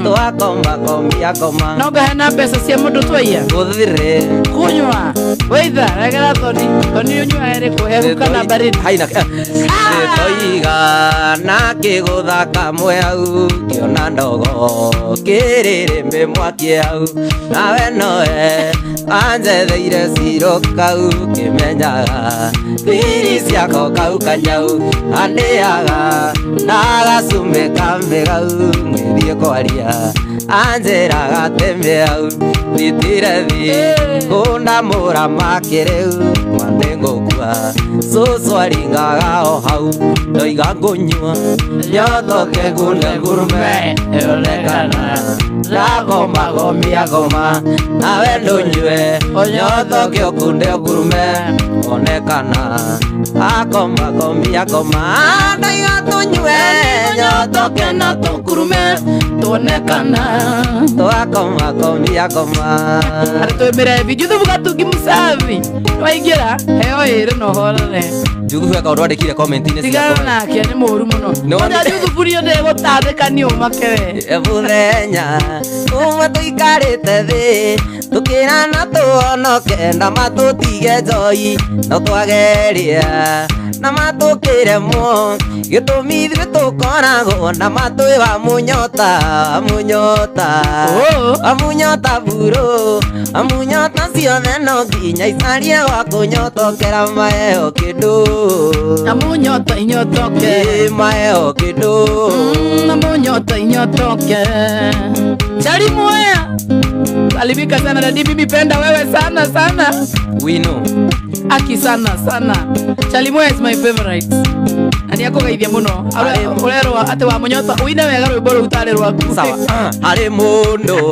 twakoma komia ngoma. No ngahena mbeca cia mũndũ twaiya gũthirĩ kũnyua wĩitha regera Thoni Thoni ũnyuaga rĩ kũhehu kana baridi haina nĩtoiga na kĩgũthaka mweu kĩona ndogo kĩrĩrĩmbĩ mwaki hau nawe nowe anjetheire ciro kau kĩmenyaga thiri ciako kau kanyau andĩaga na gacume kamĩgau ngĩthiĩ kwaria anjĩraga atĩ mĩ hau thitire thĩ kũndamũra makĩrĩu ma nĩngũkua cũcũ aringaga o hau ndoiga ngũnyua Tũnyua nyotoke ngune ngurume yonekana ndakoma gomia goma nawe ndũnyue nyotoke ũkunde ũkurume onekana akoma gomia goma ndaiga tũnyue nyotoke na tũkurume tuonekana twakoma gomia goma atwemere Juthubu Gatungi musafi waingĩra heo ĩrĩ na ũhorere Juthubu eka ũndũ andĩkire comment-inĩ tigana nake nĩ mũru mũno ona Juthubu niĩ ndĩgũtandĩka nĩ ũmake we mũthenya ũmwe tũikarĩte thĩ tũkĩrana tũhonoke na matũtige njoi no twageria na matũkĩremwo gĩtũmi ithuĩ tũkoragwo na matũĩ wa mũnyota mũnyota amunyota buru amunyota ciothe no nginya icarie wa kũnyotokera maheo kĩndũ amunyota inyotoke maheo kĩndũ amunyota inyotoke Chali Mwea salimika sana dadi, mimi penda wewe sana sana. We know. Aki sana sana. Chali Mwea is my favorite. Na nĩ akũgeithia mũno. Ũrerwo atĩ wa mũnyota ũine wega rwĩmbo rũu tarĩ rwaku. Sawa. Harĩ mũndũ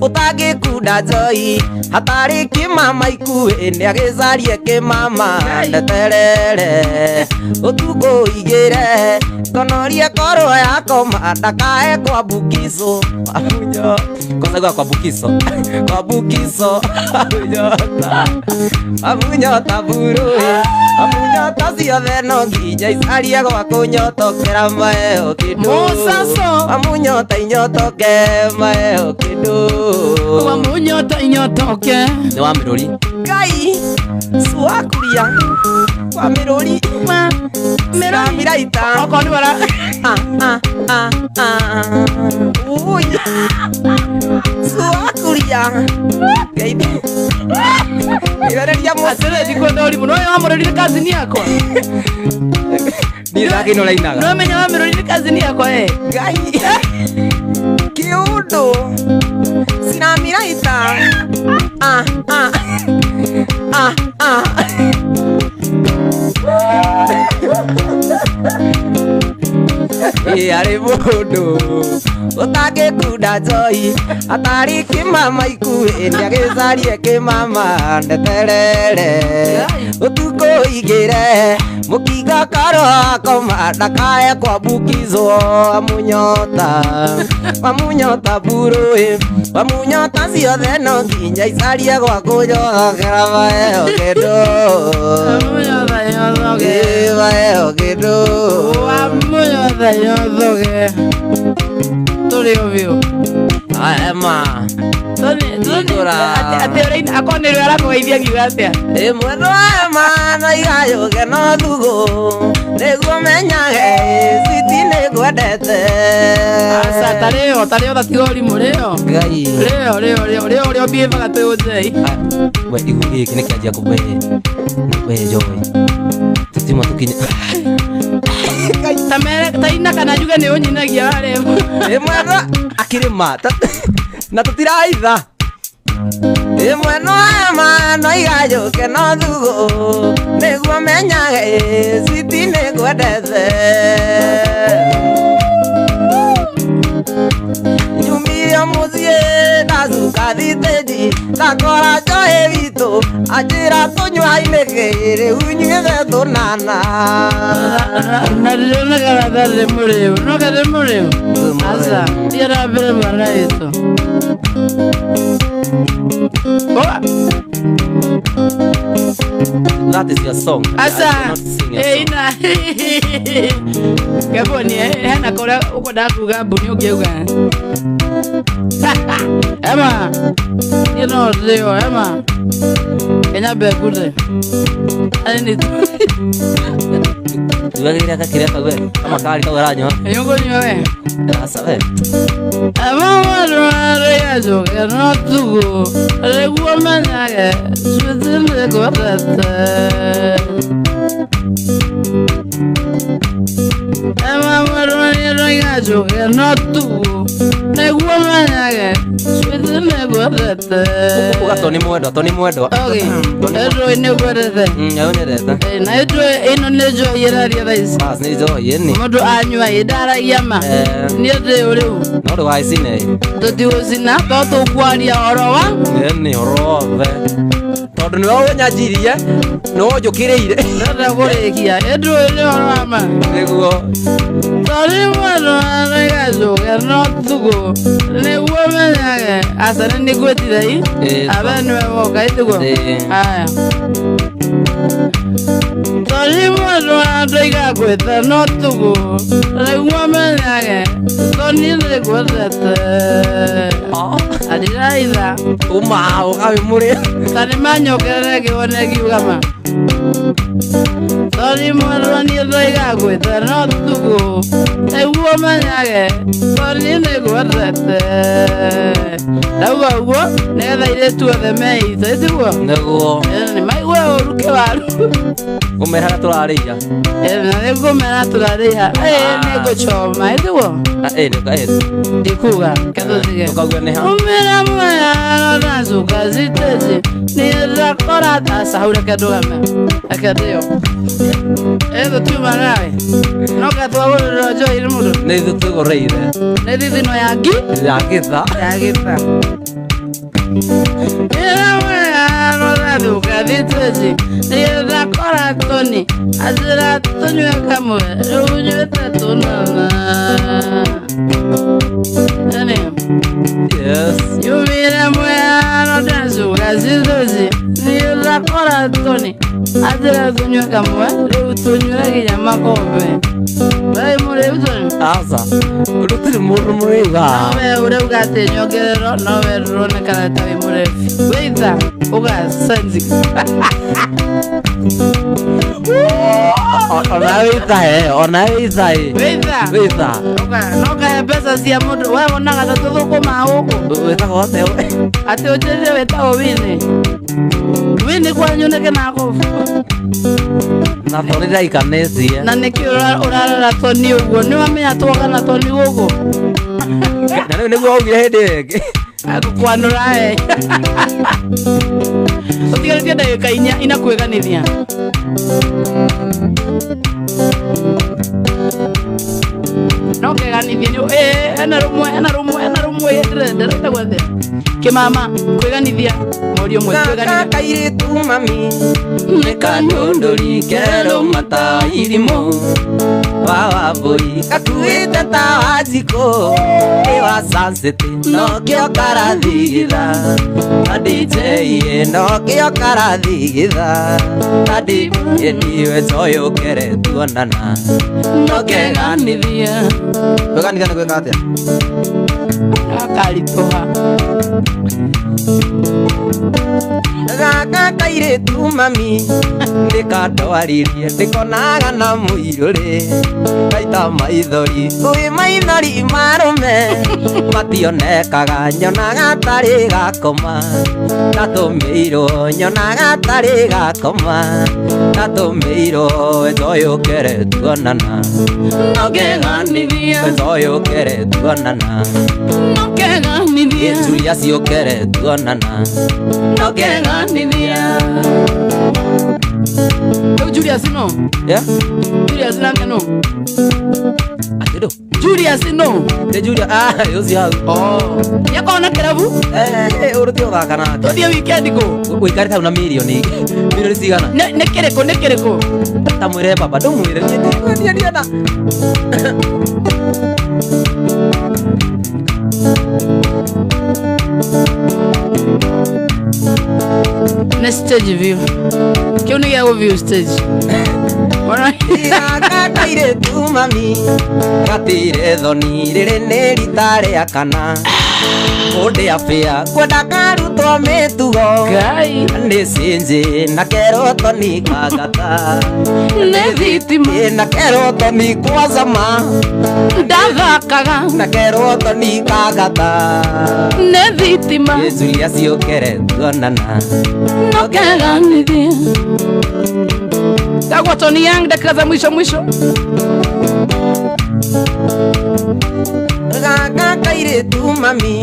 ũtangĩkunda njoi hatarĩ kĩmama ikuĩ nĩagĩcarie kĩmama ndeterere ũtukũ ũigĩre ngonorie korwo yakoma ndakae kwambukizwo amunyo kosa kwambukizo kwambukizo amunyota amunyota buru amunyota ciothe no nginya icarie gwa kũnyotokera maheo kĩndũ Musaso amunyota inyotoke maheo kĩndũ amunyota inyotoke nĩ wa mĩrũri Ngai cuakuria wa mĩrũri mĩrũri miraita okorwo nĩ wara ui cuakuria Ngai ibereria atĩrĩ ndikwenda ũrimũ no wa mũrũri nĩ kazini yakwa niĩ ndakĩino rainaga no menya wa mĩrũri nĩ kazini yakwa eh Ngai kĩũndũ ciramiraita ah ah ah ah Harĩ mũndũ ũtangĩkunda njoi hatarĩ kĩmama ikuĩ nĩagĩcarie kĩmama ndeterere ũtukũ ũigĩre mũkingo korwo akoma ndakae kwambukizwo amunyota amunyota burũĩ amunyota ciothe no nginya icarie gwa kũnyotokera maheo kĩndũ amunyota nyotoke maheo kĩndũ amunyota nyotoke tũrĩ o biũ Ema atĩ ũraina akorwo nĩ rĩo arakũgeithia ngiuga atĩa ĩmwe ema no igayũke no thugũ nĩguo menyage switi nĩngwendete aca tarĩo tarĩo tatiga ũrimũ rĩo Ngai rĩo rĩo rĩo rĩo ũrĩa ũbiĩvaga twĩ ũthei we ihu gĩkĩ nĩkĩanjia kũbe we njoi tũtima tũkinya taina kana njuge nĩ ũnyinagia warĩ ĩmwe akĩrĩma na tũtiraitha ĩmwe no ema no igayũke no thugũ nĩguo menyage switi nĩngwendete nyumire mũciĩ ndacuka thitĩnji ndakora njoĩ witũ anjĩra tũnyua-inĩ rĩu nyuĩte tũnana na ndĩronekaga tarĩ mũrĩu noka ndĩ mũrĩu aca thiĩ na mbere mwana witũ That is your song. Asa ina Gaboni hena kũrĩa ũkwendaga kuga mbuni ũngĩuga Ema niĩ no ndĩo Ema Kenya mbengure arĩ nĩ Tuagĩrĩra gakĩrĩa kau we kama kari kau aranyua Nĩũkũnyua we Aca we Ema marũarĩ njoke no tugũ nĩguo menyage switi nĩngwendete Ema marũarĩ njoke no tugũ nĩguo menyage switi nĩngwendete Toni mwendwa, Toni mwendwa. Okay. Ĩndũ nĩ ngwendete. Nyendete. Na ĩndũ ĩno nĩ njohi ĩraria thaa ici. Bas nĩ njohi ĩni. Mũndũ anyua ĩ ndaragia ma. Niĩ ndĩ ũrĩu. No ndũgacine. Tũtigũcina to tũkwaria ũhoro wa. Ĩni ũhoro wothe. Tondũ nĩwe ũnyanjirie, nĩwe ũnjũkĩrĩire. Ndĩrenda kũrĩkia. Ĩndũ nĩ ũhoro wa ma. Nĩguo. Tondũ mwendwa nĩgacoke no tukũ nĩguo menyage aca nĩ ngwĩtire i abe nĩwe woka ĩtiguo. Aya. Tondũ mwendwa ndoiga ngwĩte no tukũ nĩguo menyage tondũ nĩngwendete. Andĩraitha. Uma ũkawĩmũrĩa. Ta nĩmanyokerere ngĩone ngiuga ma. Tondũ mwendwa niĩ ndoiga ngwĩte no tukũ nĩguo menyage tondũ nĩngwendete. Ndauga ũguo nĩgetha airĩtu othe meite ĩtiguo. Nĩguo. Nĩmaigue ũru kĩwaru. Ngũmera tũrarĩia. Na nĩngũmera tũrarĩia. Nĩngũchoma ĩtiguo. Ndikuga ketũtige. Ndũkauge nĩ ha. Umĩra mwea ndacuka citĩci nĩndakora aca hau reke ndũgame. Reke ndĩyo. Ĩtũ tiuma nawe. No katwagũrĩrwo njohi nĩ mũndũ. Nĩ ithuĩ twĩgũrĩire. Nĩ thithino ya ngi. Ya gĩtha. Ya gĩtha. Ĩra mwea ndacuka citĩci nĩndakora toni anjĩra tũnyue kamwe rĩu nyuĩte tũnana. Ĩni. Yes. Yumire mwea ndacuka citĩci nĩndakora toni anjĩra tũnyue kamwe rĩu tũnyuĩre nginya makombe. Wee mũrĩu toni? Aca. Gũtirĩ mũndũ mũrĩu haha. Nowe ũrauga atĩ nyongererwo nowe ndũronekana ta wĩ mũrebi. Wĩitha ũgacenji. Ona wĩitha he, ona wĩitha ĩ. Wĩitha? Wĩitha. No kahe mbeca cia mũndũ. We wonaga ta tũthũkũmaga gũkũ. Wĩtagwo atĩa we? Atĩ ũnjĩrire wĩtagwo Winnie. Winnie kwanyu nĩ kĩnakũbu. Na Toni ndaikanĩtie. Na nĩkĩ ũrarora Toni ũguo? Nĩwamenya twoka na Toni gũkũ? Na rĩu nĩguo waugire hĩndĩ ĩyo ĩngĩ. Agũkwanũra we. Ũtigarĩtie ndagĩka inya inakwĩganithia. No keganithie nĩ ena rũmwe ena rũmwe ena rũmwe ndĩrenda atĩa? Kĩmama kwĩganithia mũriũ ũmwe kwĩganithia. Gaka kairĩtu mami nĩ kandũndũri kerũ mata irimũ wa Wambũi gakuĩte ta Wanjikũ ĩ wa Sunset nokĩo karathigitha na DJ nokĩo karathigitha na DJ ndiwe njoyũkere tuonana no keganithia. Kwĩganithia nĩ gwĩka atĩa? Gakaritũha. Gaka kairĩtu mami nĩkandwaririe ndĩkonaga na mũirũrĩ ngaita maithori wĩ maithori marũme mationekaga nyonaga tarĩ gakoma ndatũmĩirwo nyonaga tarĩ gakoma ndatũmĩirwo njoyũkere tuonana no keganithia njoyũkere tuonana no keganithia Julia ciũkere tuonana no keganithia. Rĩu Julius no? Yeah? Julius nake no? Atĩ ndũ? Julius no? Nĩ Julius, ũcio hau. Oh. Nĩakorwo na kĩrabu? Ũrũti ũthaka nake. Tũthiĩ weekend kũ? Ũikarĩte hau na mirioni. Mirioni cigana? Nĩ kĩrĩkũ nĩ kĩrĩkũ? Ta mwĩre baba, ndũmwĩre. Niĩ ndienda. Nĩ stage view. Kĩu nĩ gĩa gũ-view stage. Gaka kairĩtu mami gatire thoni rĩrĩ nĩ rita rĩa kana kũndĩa bĩa kwenda karutwo mĩtugo Ngai. nĩ cinji na kerwo Toni kangata Nĩ thitima. Na kerwo Toni kwacama Ndathakaga. na kerwo Toni kangata Nĩ thitima. Julia ciũkere tuonana no keganithia. Tagwa Tony Young dakika za mwisho mwisho. Gaka kairĩtu mami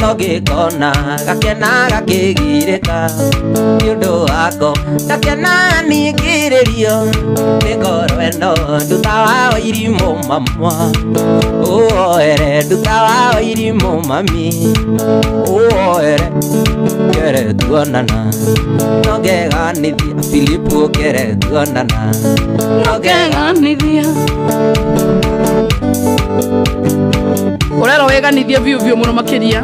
no ngĩkona gakena gakĩgirĩka nĩ ũndũ wako gakena ningĩrĩrio nĩ ngoro ĩno nduta wa irimũ mama ũoere nduta wa irimũ mami ũoere kere tuonana no ngeganithia Filipu kere tuonana no ngeganithia urero weganithia biũ biũ mũno makĩria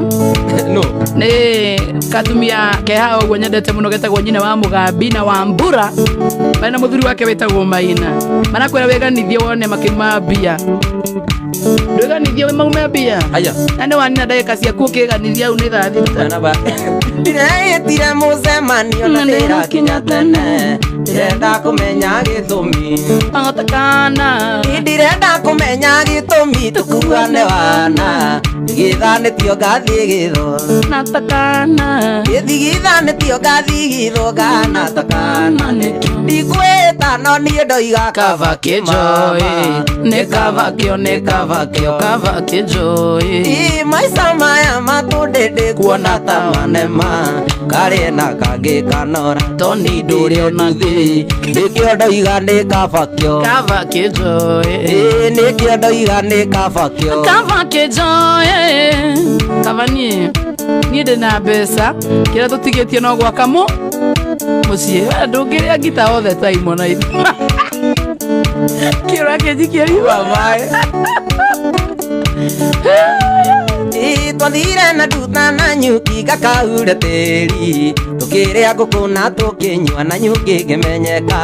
no nĩ katumia keha ũguo nyendete mũno getagwo nyina wa Mũgambi na wa Mbura marĩ na mũthuri wake wĩtagwo Maina marakwĩra weganithie wone makĩma mbia ndweganithie maume mbia aya na nĩ wanina ndagĩka ciaku ũkĩganithia au nĩ thaa thita ndireĩtire mũcemanio na ndĩrakinya tene ndĩrenda kũmenya gĩtũmi Agotakana ndirenda kũmenya gĩtũmi tũkuane wana gĩthanĩtio ngathiĩ gĩtho natakana gĩthigithanĩtio ngathiĩ gĩtho nganatakana ndikwĩta no niĩ ndoiga kava kĩnjoĩ nĩ kava kĩo nĩ kava kĩo kava kĩnjoĩ maica maya matũndĩndĩ kuona ta manema karĩ na kangĩ kanora toni ndũrĩ ona thĩ nĩkĩo ndoiga nĩ kaba kĩo kava kĩnjoĩ nĩkĩo ndoiga nĩ kaba kĩo kava kĩnjoĩ kava niĩ niĩ ndĩna mbeca kĩrĩa tũtigĩtie no gwaka mũciĩ ndũngĩrĩa ngita othe time ona kĩũra kĩnjikia riũa maĩ twathire na nduta na nyuki gakaure tĩri tũkĩrĩa ngũkũ na tũkĩnyua na nyuki ngĩmenyeka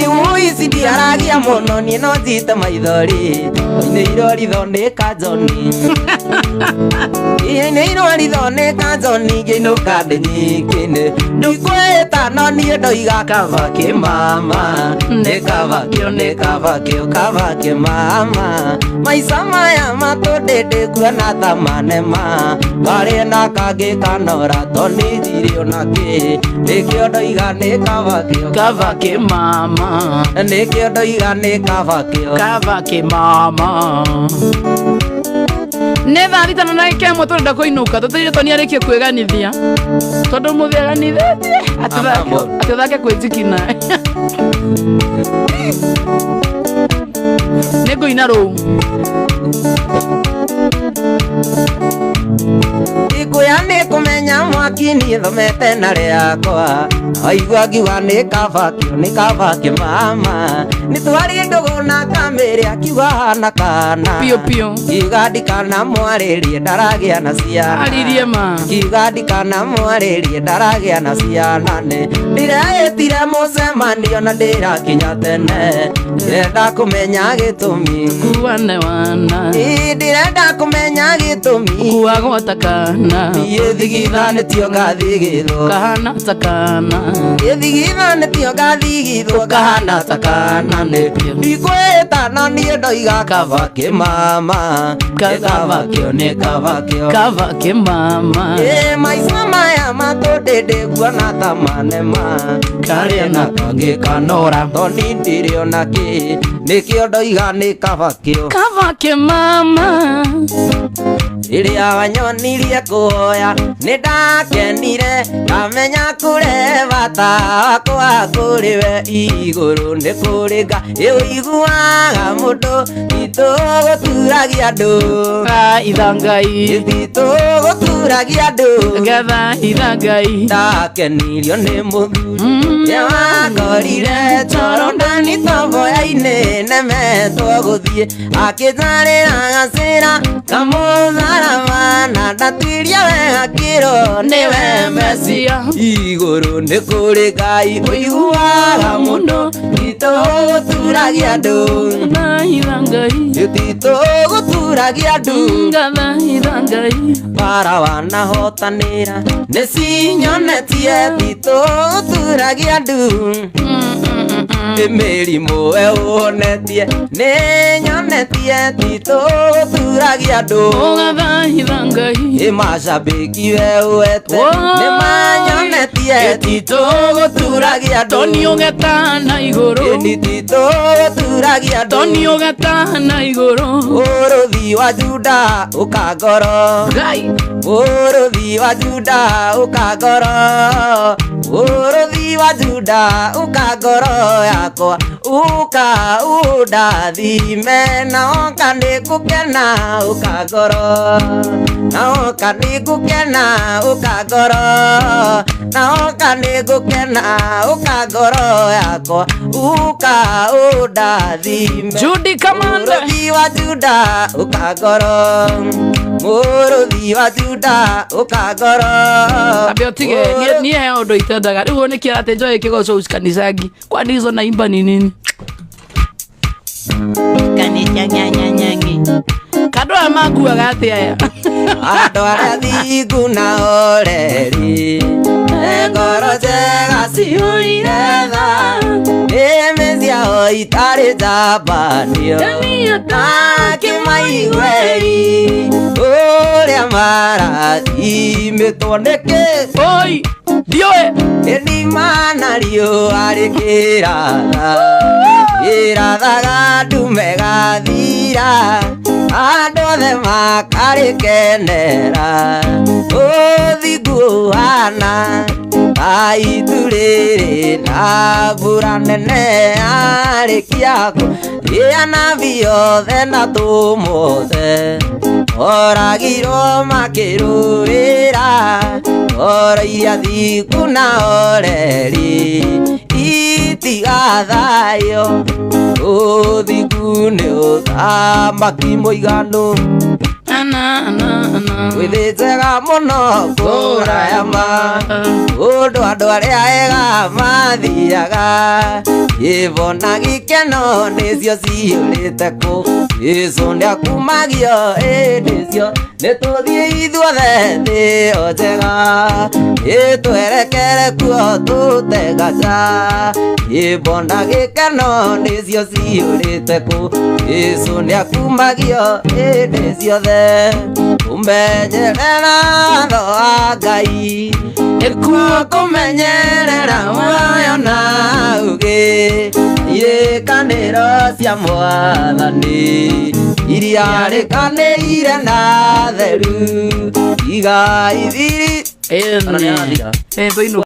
imu ici ndiaragia mũno niĩ no njite maithori oinĩirwo ritho nĩ kanjoni ĩinĩirwo ritho nĩ kanjoni ngĩinũka ndĩnyingĩ ndikwĩta no niĩ ndoiga kaba kĩmama nĩ kaba kĩo nĩ kaba kĩo kaba kĩmama maica maya matũndĩndĩ kuona ta manema karĩ na kangĩ kanora toni ndirĩ ona kĩ nĩkĩo ndoiga nĩ kaba kĩo kaba kĩmama nĩkĩo ndoiga nĩ kaba kĩo kaba kĩmama nĩ thaa thita na ndagĩka ĩmwe tũrenda kũinũka tũtĩrire toni arĩkie kwĩganithia tondũ mũthĩ aganithĩtie atĩ ũthake kwĩnjikina nĩ ngũina rũu Ikuya nĩ kũmenya mwaki niĩ thomete na rĩakwa waigua ngiuga nĩ kaba kĩo nĩ kaba kĩmama nĩ twarĩ ndũgũ na kamĩrĩ akiuga hana kana piũ piũ kiuga ndikana mwarĩrie ndaragĩa na ciana aririe ma kiuga ndikana mwarĩrie ndaragĩa na ciana nĩ ndĩreĩtire mũcemanio na ndĩrakinya tene ndĩrenda kũmenya gĩtũmi kuane wana ndĩrenda kũmenya gĩtũmi kuagwo takana niĩ thigithanĩtio ngathiĩ gĩtho kahana takana gĩthigithanĩtio ngathiĩ gĩtho kahana takana nĩ ndikwĩta no niĩ ndoiga kaba kĩmama nĩ kaba kĩo nĩ kaba kĩo kaba kĩmama maica maya matũndĩndĩ kuona ta manema karĩ na kangĩ kanora toni ndirĩ ona kĩ nĩkĩo ndoiga nĩ kaba kĩo kaba kĩmama rĩrĩa wanyonirie kũhoya nĩ ndakenire ndamenya kũre bata wakwa kũrĩ we igũrũ nĩ kũrĩ Ngai ũiguaga mũndũ titũ gũturagia andũ itha Ngai titũ gũturagia andũ ngatha itha Ngai ndakenirio nĩ mũthuri ũrĩa wakorire toro ndani tomboya-inĩ nemetwo gũthiĩ akĩnjarĩra gacĩra kamũtharaba na ndatuirie wega kĩro nĩwe Mesia igũrũ nĩ kũrĩ Ngai ũiguaga mũndũ titũ gũturagia andũ itha Ngai titũ gũturagia andũ ngatha itha Ngai bara wanahotanĩra nĩ cinyonetie titũ gũturagia andũ mĩrimũ we ũhonetie nĩ nyonetie titũ gũturagia andũ ngatha itha Ngai ĩ macambĩki we ũete nĩ manyonetie titũ gũturagia andũ toni ũgeta na igũrũ ĩni titũ gũturagia Ĩturagia andũ. Toni ũgatana igũrũ. Mũrũthi wa Juda ũka ngoro. Ngai. Mũrũthi wa Juda ũka ngoro. Mũrũthi wa Juda ũka ngoro yakwa. Ũka ũndathime na oka nĩngũkena ũka ngoro. Na oka nĩngũkena ũka ngoro. Na oka nĩngũkena ũka ngoro yakwa. Ũka ũndathime. Judy Kamande. Mũrũthi wa Juda ũka ngoro. Mũrũthi wa Juda ũka ngoro. Ambe ũtige niĩ he ũndũ itendaga rĩu nĩkĩ atĩ njoe kĩgoco usikanicangi kwani hizo naimba ni nini kanitha nyanyanyangi kandũ aya makuaga atĩ aya. Andũ arĩa thingu na oreri ngoro njega cihũire tha nĩmĩ ciao itarĩ njambanio nakĩmaiguei ũrĩa marathimĩtwo nĩkĩ. Oi ndiũĩ. Ĩthima na riũa rĩkĩratha ĩrathaga ndume gathira andũ othe makarĩkenera ũthingu ũhana ta itu rĩrĩ na mbura nene yarĩkia kũrĩa nabii othe na tũmothe oragirwo makĩrũĩra ngoro iria thingu na oreri itigathayo ũthingu nĩ ũthamaki mũiganu. Ana ana ana. Wĩthĩ njega mũno kũraya ma ũndũ andũ arĩa ega mathiaga kĩvo na gĩkeno nĩcio ciyũrĩte kũ Jesũ nĩakumagio ĩndĩ cio nĩtũthiĩ ithuothe thĩ ĩyo njega ĩtwerekere kuo tũtegaca kĩvo na gĩkeno nĩcio ciyũrĩte kũ Jesũ nĩakumagio ĩndĩ ciothe kũmenyerera watho wa Ngai nĩkuo kũmenyerera muoyo na ũũgĩ irĩkanĩro cia Mwathani iria rĩkanĩire na theru igaithiri. Ĩni. Ona nĩarathira. Tũinũke.